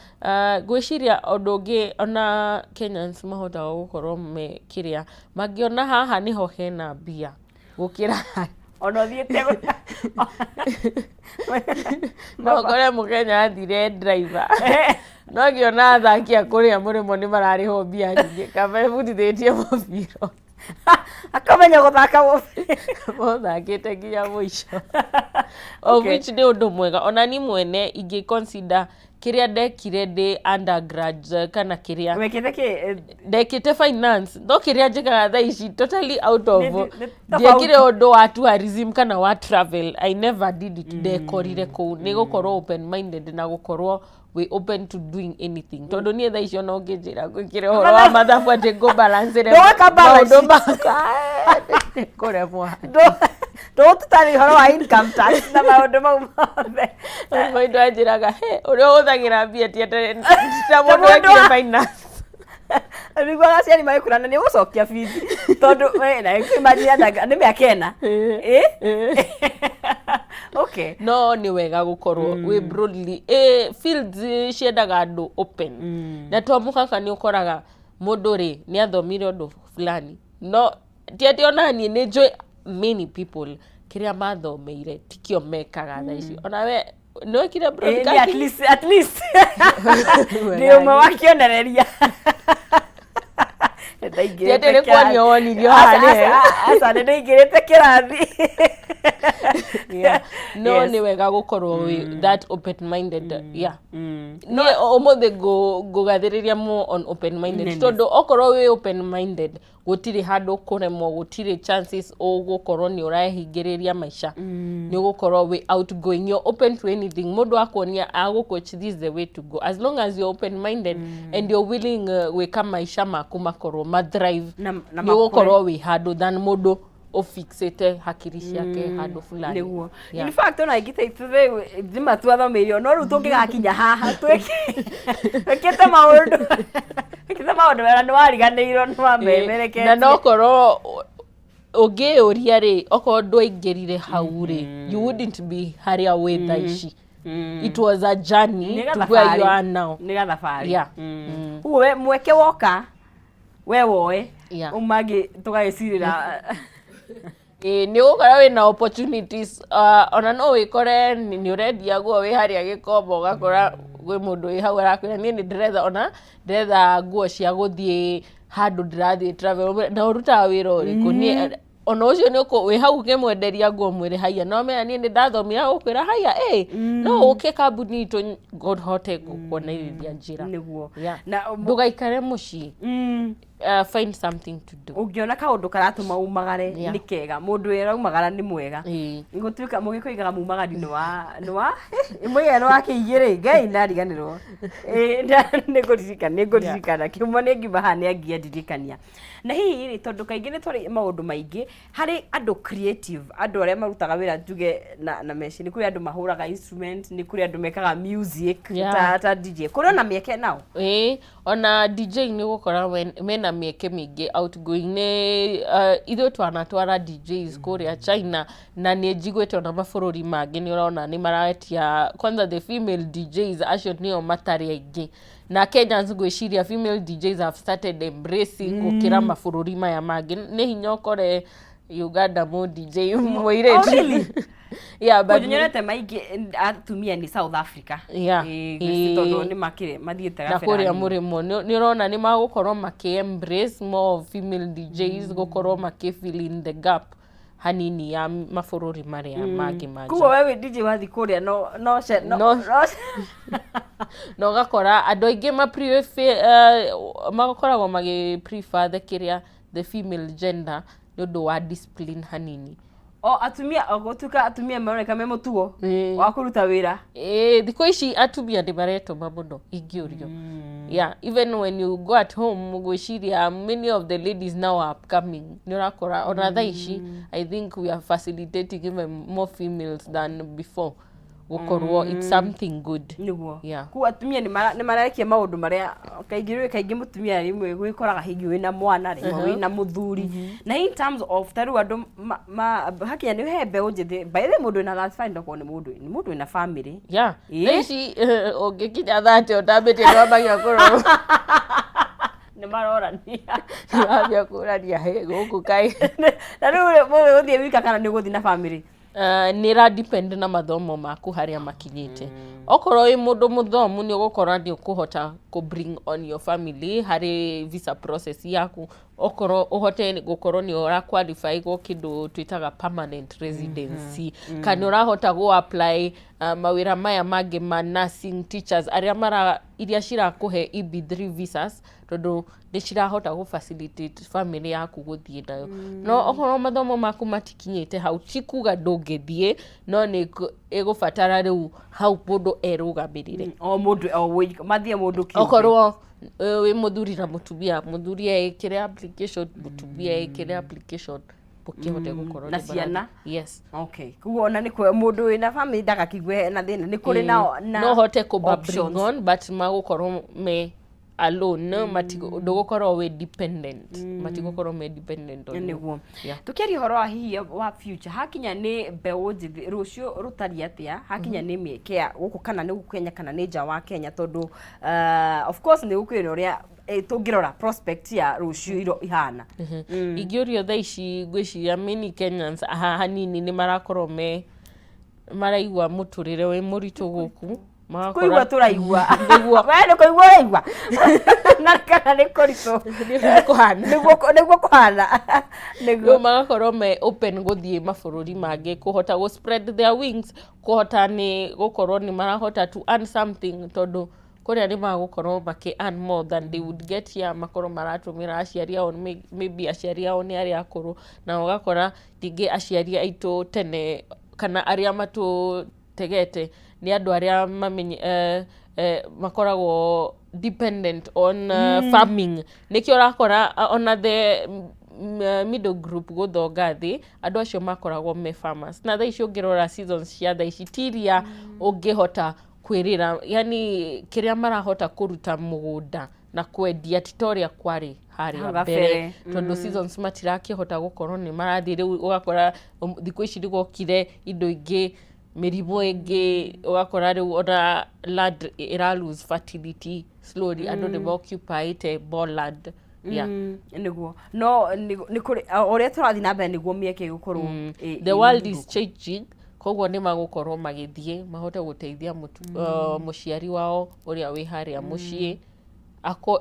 ngwĩciria ũndũ ũngĩ ona Kenyans mahotaga gũkorwo me kĩrĩa mangĩona haha nĩho hena mbia gũkĩra ona ũthiĩte. No ũkore mũkenya athire driver, no ngĩona athaki a kũrĩa mũrĩmo nĩ mararĩhwo mbia nyingĩ, kaba ebundithĩtie mũbira. Akamenya gũthaka mũbira. Mũthakĩte nginya mũico, of which nĩ ũndũ mwega. Ona ni mwene ingĩ consider kĩrĩa ndekire ndĩ undergrad kana kĩrĩa Wekĩte kĩ? Ndekĩte finance, no kĩrĩa njĩkaga thaa ici totally out of Nĩ ndiekire tofauti. ũndũ wa tourism kana wa travel. I never did it. Ndekorire kũu nĩ gũkorwo open minded na gũkorwo wĩ open to doing anything, tondũ niĩ thaa icio no ngĩnjĩra ngwĩkĩre ũhoro wa mathabu atĩ ngũbalancĩre Ndũgwĩka balance. Maũndũ makwa kũremwo. Ndũgũtũtarĩria ũhoro wa income tax na maũndũ mau mothe. Mũndũ anjĩraga, "He, ũrĩa ũhũthagĩra mbia ti ta mũndũ mũndũ wekire finance." Nĩguo aciari magĩkwĩra na nĩ ũgũcokia bithi, tondũ we, na imagine nĩ mĩaka 4. Ĩ? Okay. No nĩ wega gũkorwo wĩ broadly fields ciendaga andũ open, na to mũhaka. Nĩ ũkoraga mũndũ rĩ nĩ athomire ũndũ fulani, no ti atĩ ona niĩ nĩ njũĩ many people kĩrĩa mathomeire tikĩo mekaga thaa ici. Ona we nĩ wekire Ĩ, nĩ at broadcasting. least at least ndĩ ũmwe wa kĩonereria. Ti atĩ nĩ kuonio wonirio haha nĩ he. Aca nĩ ndaingĩrĩte kĩrathi. Yeah. No nĩ wega gũkorwo wĩ that open minded, yeah. Niĩ ũmũthĩ ngũgathĩrĩria more on open minded, Nene. tondũ okorwo wĩ open minded, gũtirĩ handũ kũremwo, gũtirĩ chances ũgũkorwo nĩ ũrehingĩrĩria maica. Nĩ ũgũkorwo wĩ outgoing, you're open to anything. Mũndũ akuonia, agũcoach, this is the way to go. As long as you're open minded and you're willing gwĩka maica maku makorwo ma thrive, na nĩ ũgũkorwo wĩ handũ than mũndũ ũfixĩte hakiri ciake handũ fulani. Nĩguo. Yeah. In fact, ona ingĩ ta ithuĩ nĩma twathomeire, no rĩu tũngĩgakinya haha twĩkĩte maũndũ mega, nĩ wariganĩirwo nĩ wamemereketie. Na nokorwo ũngĩyũria rĩ, okorwo ndwaingĩrire hau rĩ, you wouldn't be harĩa wĩ thaa ici. It was a journey Nĩ to where you gathabarĩ. are now. Nĩ gathabarĩ. Ũguo we mweke woka we woe, ũmangĩ tũgagĩcirĩra. Ĩĩ, nĩ ũgũkora wĩna opportunities, ona no wĩkore nĩ ũrendia nguo wĩ harĩa Gĩkomba, ũgakora gwĩ mũndũ wĩ hau arakwĩra, "Niĩ nĩ ndĩretha, ona ndĩretha nguo cia gũthiĩ handũ ndĩrathiĩ travel." Ũmwĩre, "Na ũrutaga wĩra ũrĩkũ?" Niĩ ona ũcio nĩ wĩ hau ũkĩmwenderia nguo, mwĩre, "Haiya, no menya niĩ nĩ ndathomire." Gũkwĩra, "Haiya, ĩ no ũke kambuni itũ hote gũkuonereria njĩra." Nĩguo. Yeah. Na Ndũgaikare mũciĩ, find something to do. Ũngĩona kaũndũ karatũma umagare, nĩ kega. Mũndũ ũraumagara nĩ mwega. Gũtuĩka mũgĩkũigaga mumagari nĩ wa ĩmwe nĩ wa kĩigĩrĩ ngai ndariganĩrwo. Ĩ, nĩ ngũririkana kĩmwe nĩ ngiuma haha nĩ angia ndirikania. Na hihi rĩ, tondũ kaingĩ nĩ twarĩ maũndũ maingĩ harĩ andũ creative, andũ arĩa marutaga wĩra njuge na meci, nĩ kũrĩ andũ mahũraga instrument, nĩ kũrĩ andũ mekaga music, ta DJ, kũrĩ ona mĩeke nao? Ĩĩ, ona DJ nĩ ũgũkora mena mĩeke mĩingĩ outgoing. Nĩ ithuĩ twanatwara DJs kũrĩa China, na nĩ njiguĩte ona mabũrũri mangĩ nĩ ũrona nĩ maretia kwanza the female DJs, acio nĩo matarĩ aingĩ. Na Kenyans, ngwĩciria female DJs have started embracing gũkĩra mabũrũri maya mangĩ. Nĩ hinya ũkore Uganda mũ DJ mũirĩtu. Oh, really? Yeah, but Kũnyonete maingĩ atumia nĩ South Africa. Ĩĩ, tondũ nĩ makĩrĩ mathiĩte na gabera kũrĩa hanini. Mũrĩmo nĩ ũrona nĩ magũkorwo makĩ embrace more of female DJs, gũkorwo makĩ fill in the gap hanini ya mabũrũri marĩa mangĩ ma Koguo we wĩ DJ wathiĩ kũrĩa no no Na ũgakora andũ aingĩ makoragwo magĩ prefer the kĩrĩa, the female gender, nĩ ũndũ wa discipline hanini. O atumia, o gũtuĩka atumia maroneka me mũtugo wa kũruta wĩra. Ĩĩ, thikũ ici atumia nĩ maretũma mũno ingĩũrio. Yeah, even when you go at home, ngwĩciria many of the ladies now are upcoming. Nĩ ũrakora ona thaa ici, I think we are facilitating even more females than before gũkorwo. It's something good. Nĩguo. Yeah. Koguo atumia nĩ marekia maũndũ marĩa kaingĩ kaingĩ mũtumia rĩmwe gwĩkoraga hihi wĩna mwana, rĩmwe wĩna mũthuri. Na in terms of ta rĩu andũ hakinya nĩ he mbeũ njĩthĩ, by the way, mũndũ wĩna 35 ndokorwo nĩ mũndũ wĩna family. Yeah. Thaa ici ũngĩkinya 30 ũtambĩtie, nĩ wambagia kũrorwo. Nĩ marorania. Nĩ wambia kũrania, "Hĩ, gũkũ kaĩ?" Na rĩu mũndũ gũthiĩ wika kana nĩ ũgũthiĩ na family? Nĩ ra depend na mathomo maku harĩa makinyĩte. Okorwo wĩ mũndũ mũthomu, nĩ ũgũkora nĩ ũkũhota kũ bring on your family harĩ visa process yaku, okorwo ũhote gũkorwo nĩ ũra qualify gwo kĩndũ twĩtaga permanent residency, kana ũrahota gũ apply mawĩra maya mangĩ ma nursing, teachers, arĩa mara iria cirakũhe EB3 visas, tondũ nĩ cirahota gũ facilitate family yaku gũthiĩ nayo. No okorwo mathomo maku matikinyĩte hau, ti kuga ndũngĩthiĩ, no nĩ ĩgũbatara rĩu hau mũndũ erũgamĩrĩre. O mũndũ o mathiĩ mũndũ kĩũmbe. Okorwo wĩ mũthuri na mũtumia, mũthuri ekĩre application, mũtumia ekĩre application, mũkĩhote gũkorwo Na nĩ ciana? Yes. Okay, koguo ona nĩ mũndũ wĩna family ndagakĩigue na thĩna, nĩ kũrĩ na no hote kũba bring options. on, but magũkorwo me alone, ndũgũkorwo wĩ dependent, matigũkorwo me dependent on you. Nĩguo. Yeah. Tũkĩaria ũhoro wa hihi wa future, hakinya nĩ mbeũ njĩthĩ, rũciũ rũtariĩ atĩa hakinya nĩ mĩeke ya gũkũ, kana nĩ gũkũ Kenya kana nĩ nja wa Kenya? Tondũ of course nĩ gũkĩrĩ na ũrĩa tũngĩrora prospect ya rũciũ iro ihana. Ingĩũrio thaa ici, ngwĩciria many Kenyans haha hanini nĩ marakorwo me maraigua mũtũrĩre wĩ mũritũ gũkũ. Magakora- Kũigua tũraigua. Nĩguo. We nĩ kũigua ũraigua. Na kana nĩ kũritũ. Nĩguo kũhana. Nĩguo kũhana. Nĩguo. Rĩu magakorwo me open gũthiĩ mabũrũri mangĩ, kũhota gũ spread their wings, kũhota nĩ gũkorwo nĩ marahota to earn something, tondũ kũrĩa nĩ magũkorwo makĩ earn more than they would get here. Makorwo maratũmĩra aciari ao, maybe aciari ao nĩ arĩa akũrũ, na ũgakora rĩngĩ aciari aitũ tene kana arĩa matũtegete nĩ andũ arĩa mamenye, makoragwo dependent on farming. Nĩkĩo ũrakora ona the middle group gũthonga thĩ, andũ acio makoragwo me farmers. Na thaa ici ũngĩrora seasons cia thaa ici ti iria ũngĩhota kwĩrĩra, yani kĩrĩa marahota kũruta mũgũnda na kwendia ti ta ũrĩa kwarĩ harĩa Hau mbere, gabere. Tondũ seasons matirakĩhota gũkorwo nĩ marathiĩ. Rĩu ũgakora thikũ ici nĩgwokire indo ingĩ, mĩrimũ ĩngĩ, ũgakora rĩu ona land ĩra lose fertility slowly. Andũ nĩ moccupyĩte more land, yeah. Nĩguo no nĩ kũrĩ o ũrĩa tũrathiĩ na mbere nĩguo mĩeke ĩgũkorwo The world is changing, koguo nĩ magũkorwo magĩthiĩ mahote gũteithia mũciari wao ũrĩa wĩ harĩa mũciĩ,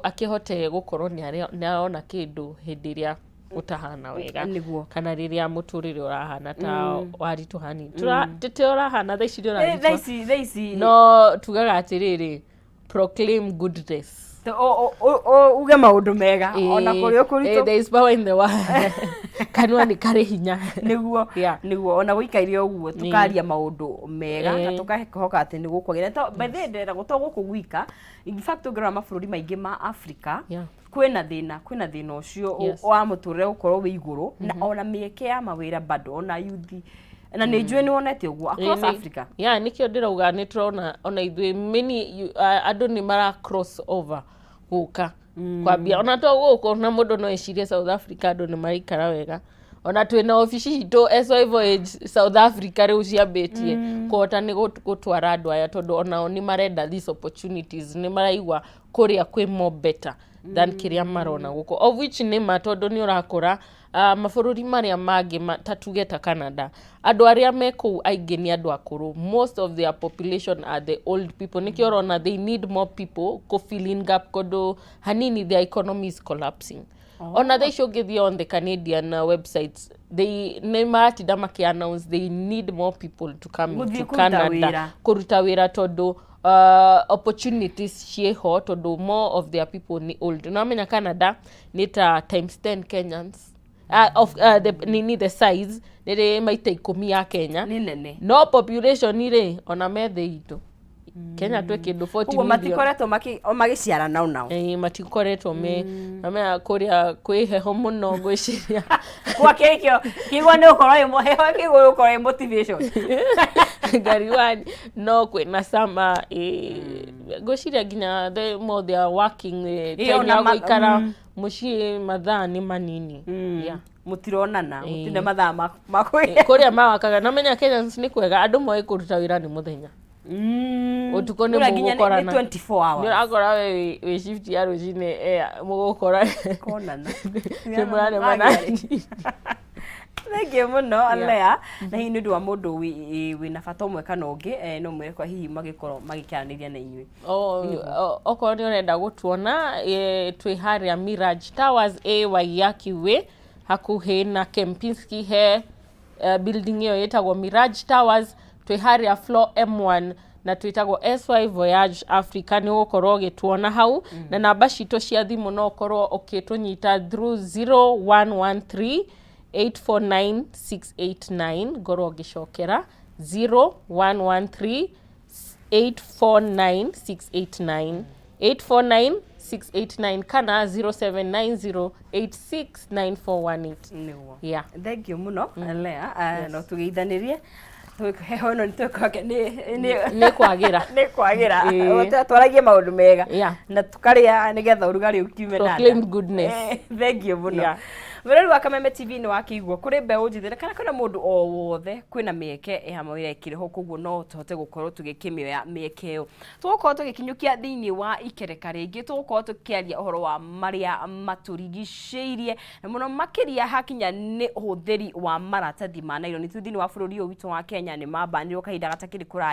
akĩhote gũkorwo nĩ arona kĩndũ hĩndĩ ĩrĩa gũtahana wega, kana rĩrĩa mũtũrĩre ũrahana ta waritũ hanini. Tĩte ũrahana thaa ici nĩ Thaa ũraritũha. ici thaa ici. No tugaga atĩrĩrĩ, proclaim goodness. Uge maũndũ mega ona kũrĩ o kũritũ. There is power in the word. Kanua nĩ karĩ hinya. Nĩguo, nĩguo ona gũikaire ũguo tũkaria maũndũ mega na tũkahoka atĩ nĩ gũkwagĩra. By the way, ndĩreragwo to gũkũ gwika, in fact ũngĩrora mabũrũri maingĩ ma Africa kwĩna thĩna ũcio wa mũtũrĩre gũkorwo wĩ igũrũ na ona mĩeke ya mawĩra bado ona yuthi, na nĩ njũĩ nĩ wonete ũguo across Africa. Yeah, nĩkĩo ndĩrauga nĩ tũrona ona ithuĩ many andũ nĩ mara cross over gũka kwambia ona to gũkũ, na mũndũ no ecirie South Africa andũ nĩ maraikara wega. Ona twĩna obici citũ SY Voyage South Africa rĩu ciambĩtie kũhota nĩ gũtwara andũ aya, tondũ onao nĩ marenda these opportunities, nĩ maraigua kũrĩa kwĩ more better than kĩrĩa marona gũkũ, of which nĩ ma, tondũ nĩ ũrakora mabũrũri marĩa mangĩ ta tuge ta Canada, andũ arĩa me kũu aingĩ nĩ andũ akũrũ. Most of their population are the old people. Nĩkĩo ũrona they need more people kũ fill in gap, kũndũ hanini their economy is collapsing. Ona thaa ici ũngĩthiĩ on the Canadian websites, they nĩ maratinda makĩ announce they need more people to come Gũthiĩ to kũruta Canada wĩra. Kũruta wĩra, tondũ opportunities ciĩho, tondũ more of their people nĩ old. Namenya Canada nĩ ta times 10 Kenyans, of the, nini, the size nĩ maita 10 ya Kenya. Nĩ nene. No population rĩ, ona me thĩ itũ Kenya twĩ kĩndũ 40 Ũguo million. Matikoretwo o magĩciarana onao. Ĩĩ, matikoretwo me namenya kũrĩa kwĩ heho mũno, ngwĩciria. Kwa kĩkĩo kĩigua nĩ ũkorwo ĩ heho, kĩigua ũkorwo ĩ motivation. Ngariwani no kwĩna sama, ngwĩciria nginya the more they are working, time ona ya gũikara mũciĩ mathaa nĩ manini. Yeah. Mũtironana. Ĩĩ. Gũtirĩ mathaa ma Kũrĩa mawakaga, namenya Kenyans nĩ kwega, andũ moĩ kũruta wĩra nĩ mũthenya, ũtukũ nĩ Kũrĩa nginya mũgũkorana. Nĩ 24 hours. Nĩ ũrakora we wĩ shift ya rũcinĩ, mũgũkora Konana. nĩ mũraremana. Thengiũ mũno Lea, na hihi nĩ ũndũ wa mũndũ wĩna bata ũmwe kana ũngĩ, no mwĩre kwa hihi magĩkorwo magĩkĩaranĩria na inyuĩ. Okorwo nĩ ũrenda gũtuona, twĩ harĩa Mirage Towers, A Waiyaki Way, hakuhĩ na Kempinski, he building ĩyo ĩtagwo Mirage Towers. Twĩ harĩa floor M1 na twĩtagwo SY Voyage Africa. Nĩ ũgũkorwo ũgĩtuona hau, na namba citũ cia thimũ no ũkorwo ũkĩtũnyita through 0113 849 689. Ngorwo ngĩcokera 0113 849 689, 849 689, kana 0790 869418. Nĩguo. Yeah. Thengiũ mũno Lea, no tũgeithanĩrie, heho ĩno nĩ twĩkwake Nĩ kwagĩra. Nĩ kwagĩra. Ĩĩ. Twaragie maũndũ mega na tũkarĩa nĩgetha ũrugarĩ ũkiume na nda. Proclaim goodness. Thengiũ mũno. Mwĩrori wa Kameme TV, nĩ wakĩigua kũrĩ mbeũ njĩthĩ kana kwĩna mũndũ o wothe, kwĩna mĩeke ya mawĩra ĩkĩrĩ ho, koguo no tũhote gũkorwo tũgĩkĩmĩoya mĩeke ĩyo. Tũgũkorwo tũgĩkinyũkia thĩinĩ wa ikereka rĩngĩ, tũgũkorwo tũkĩaria ũhoro wa marĩa matũrigicĩirie na mũno makĩria hakinya nĩ ũhũthĩri wa maratathi ma naironi. Tu thĩinĩ wa bũrũri ũyũ witũ wa Kenya nĩ mambanirwo kahinda gatakĩrĩ kũraya.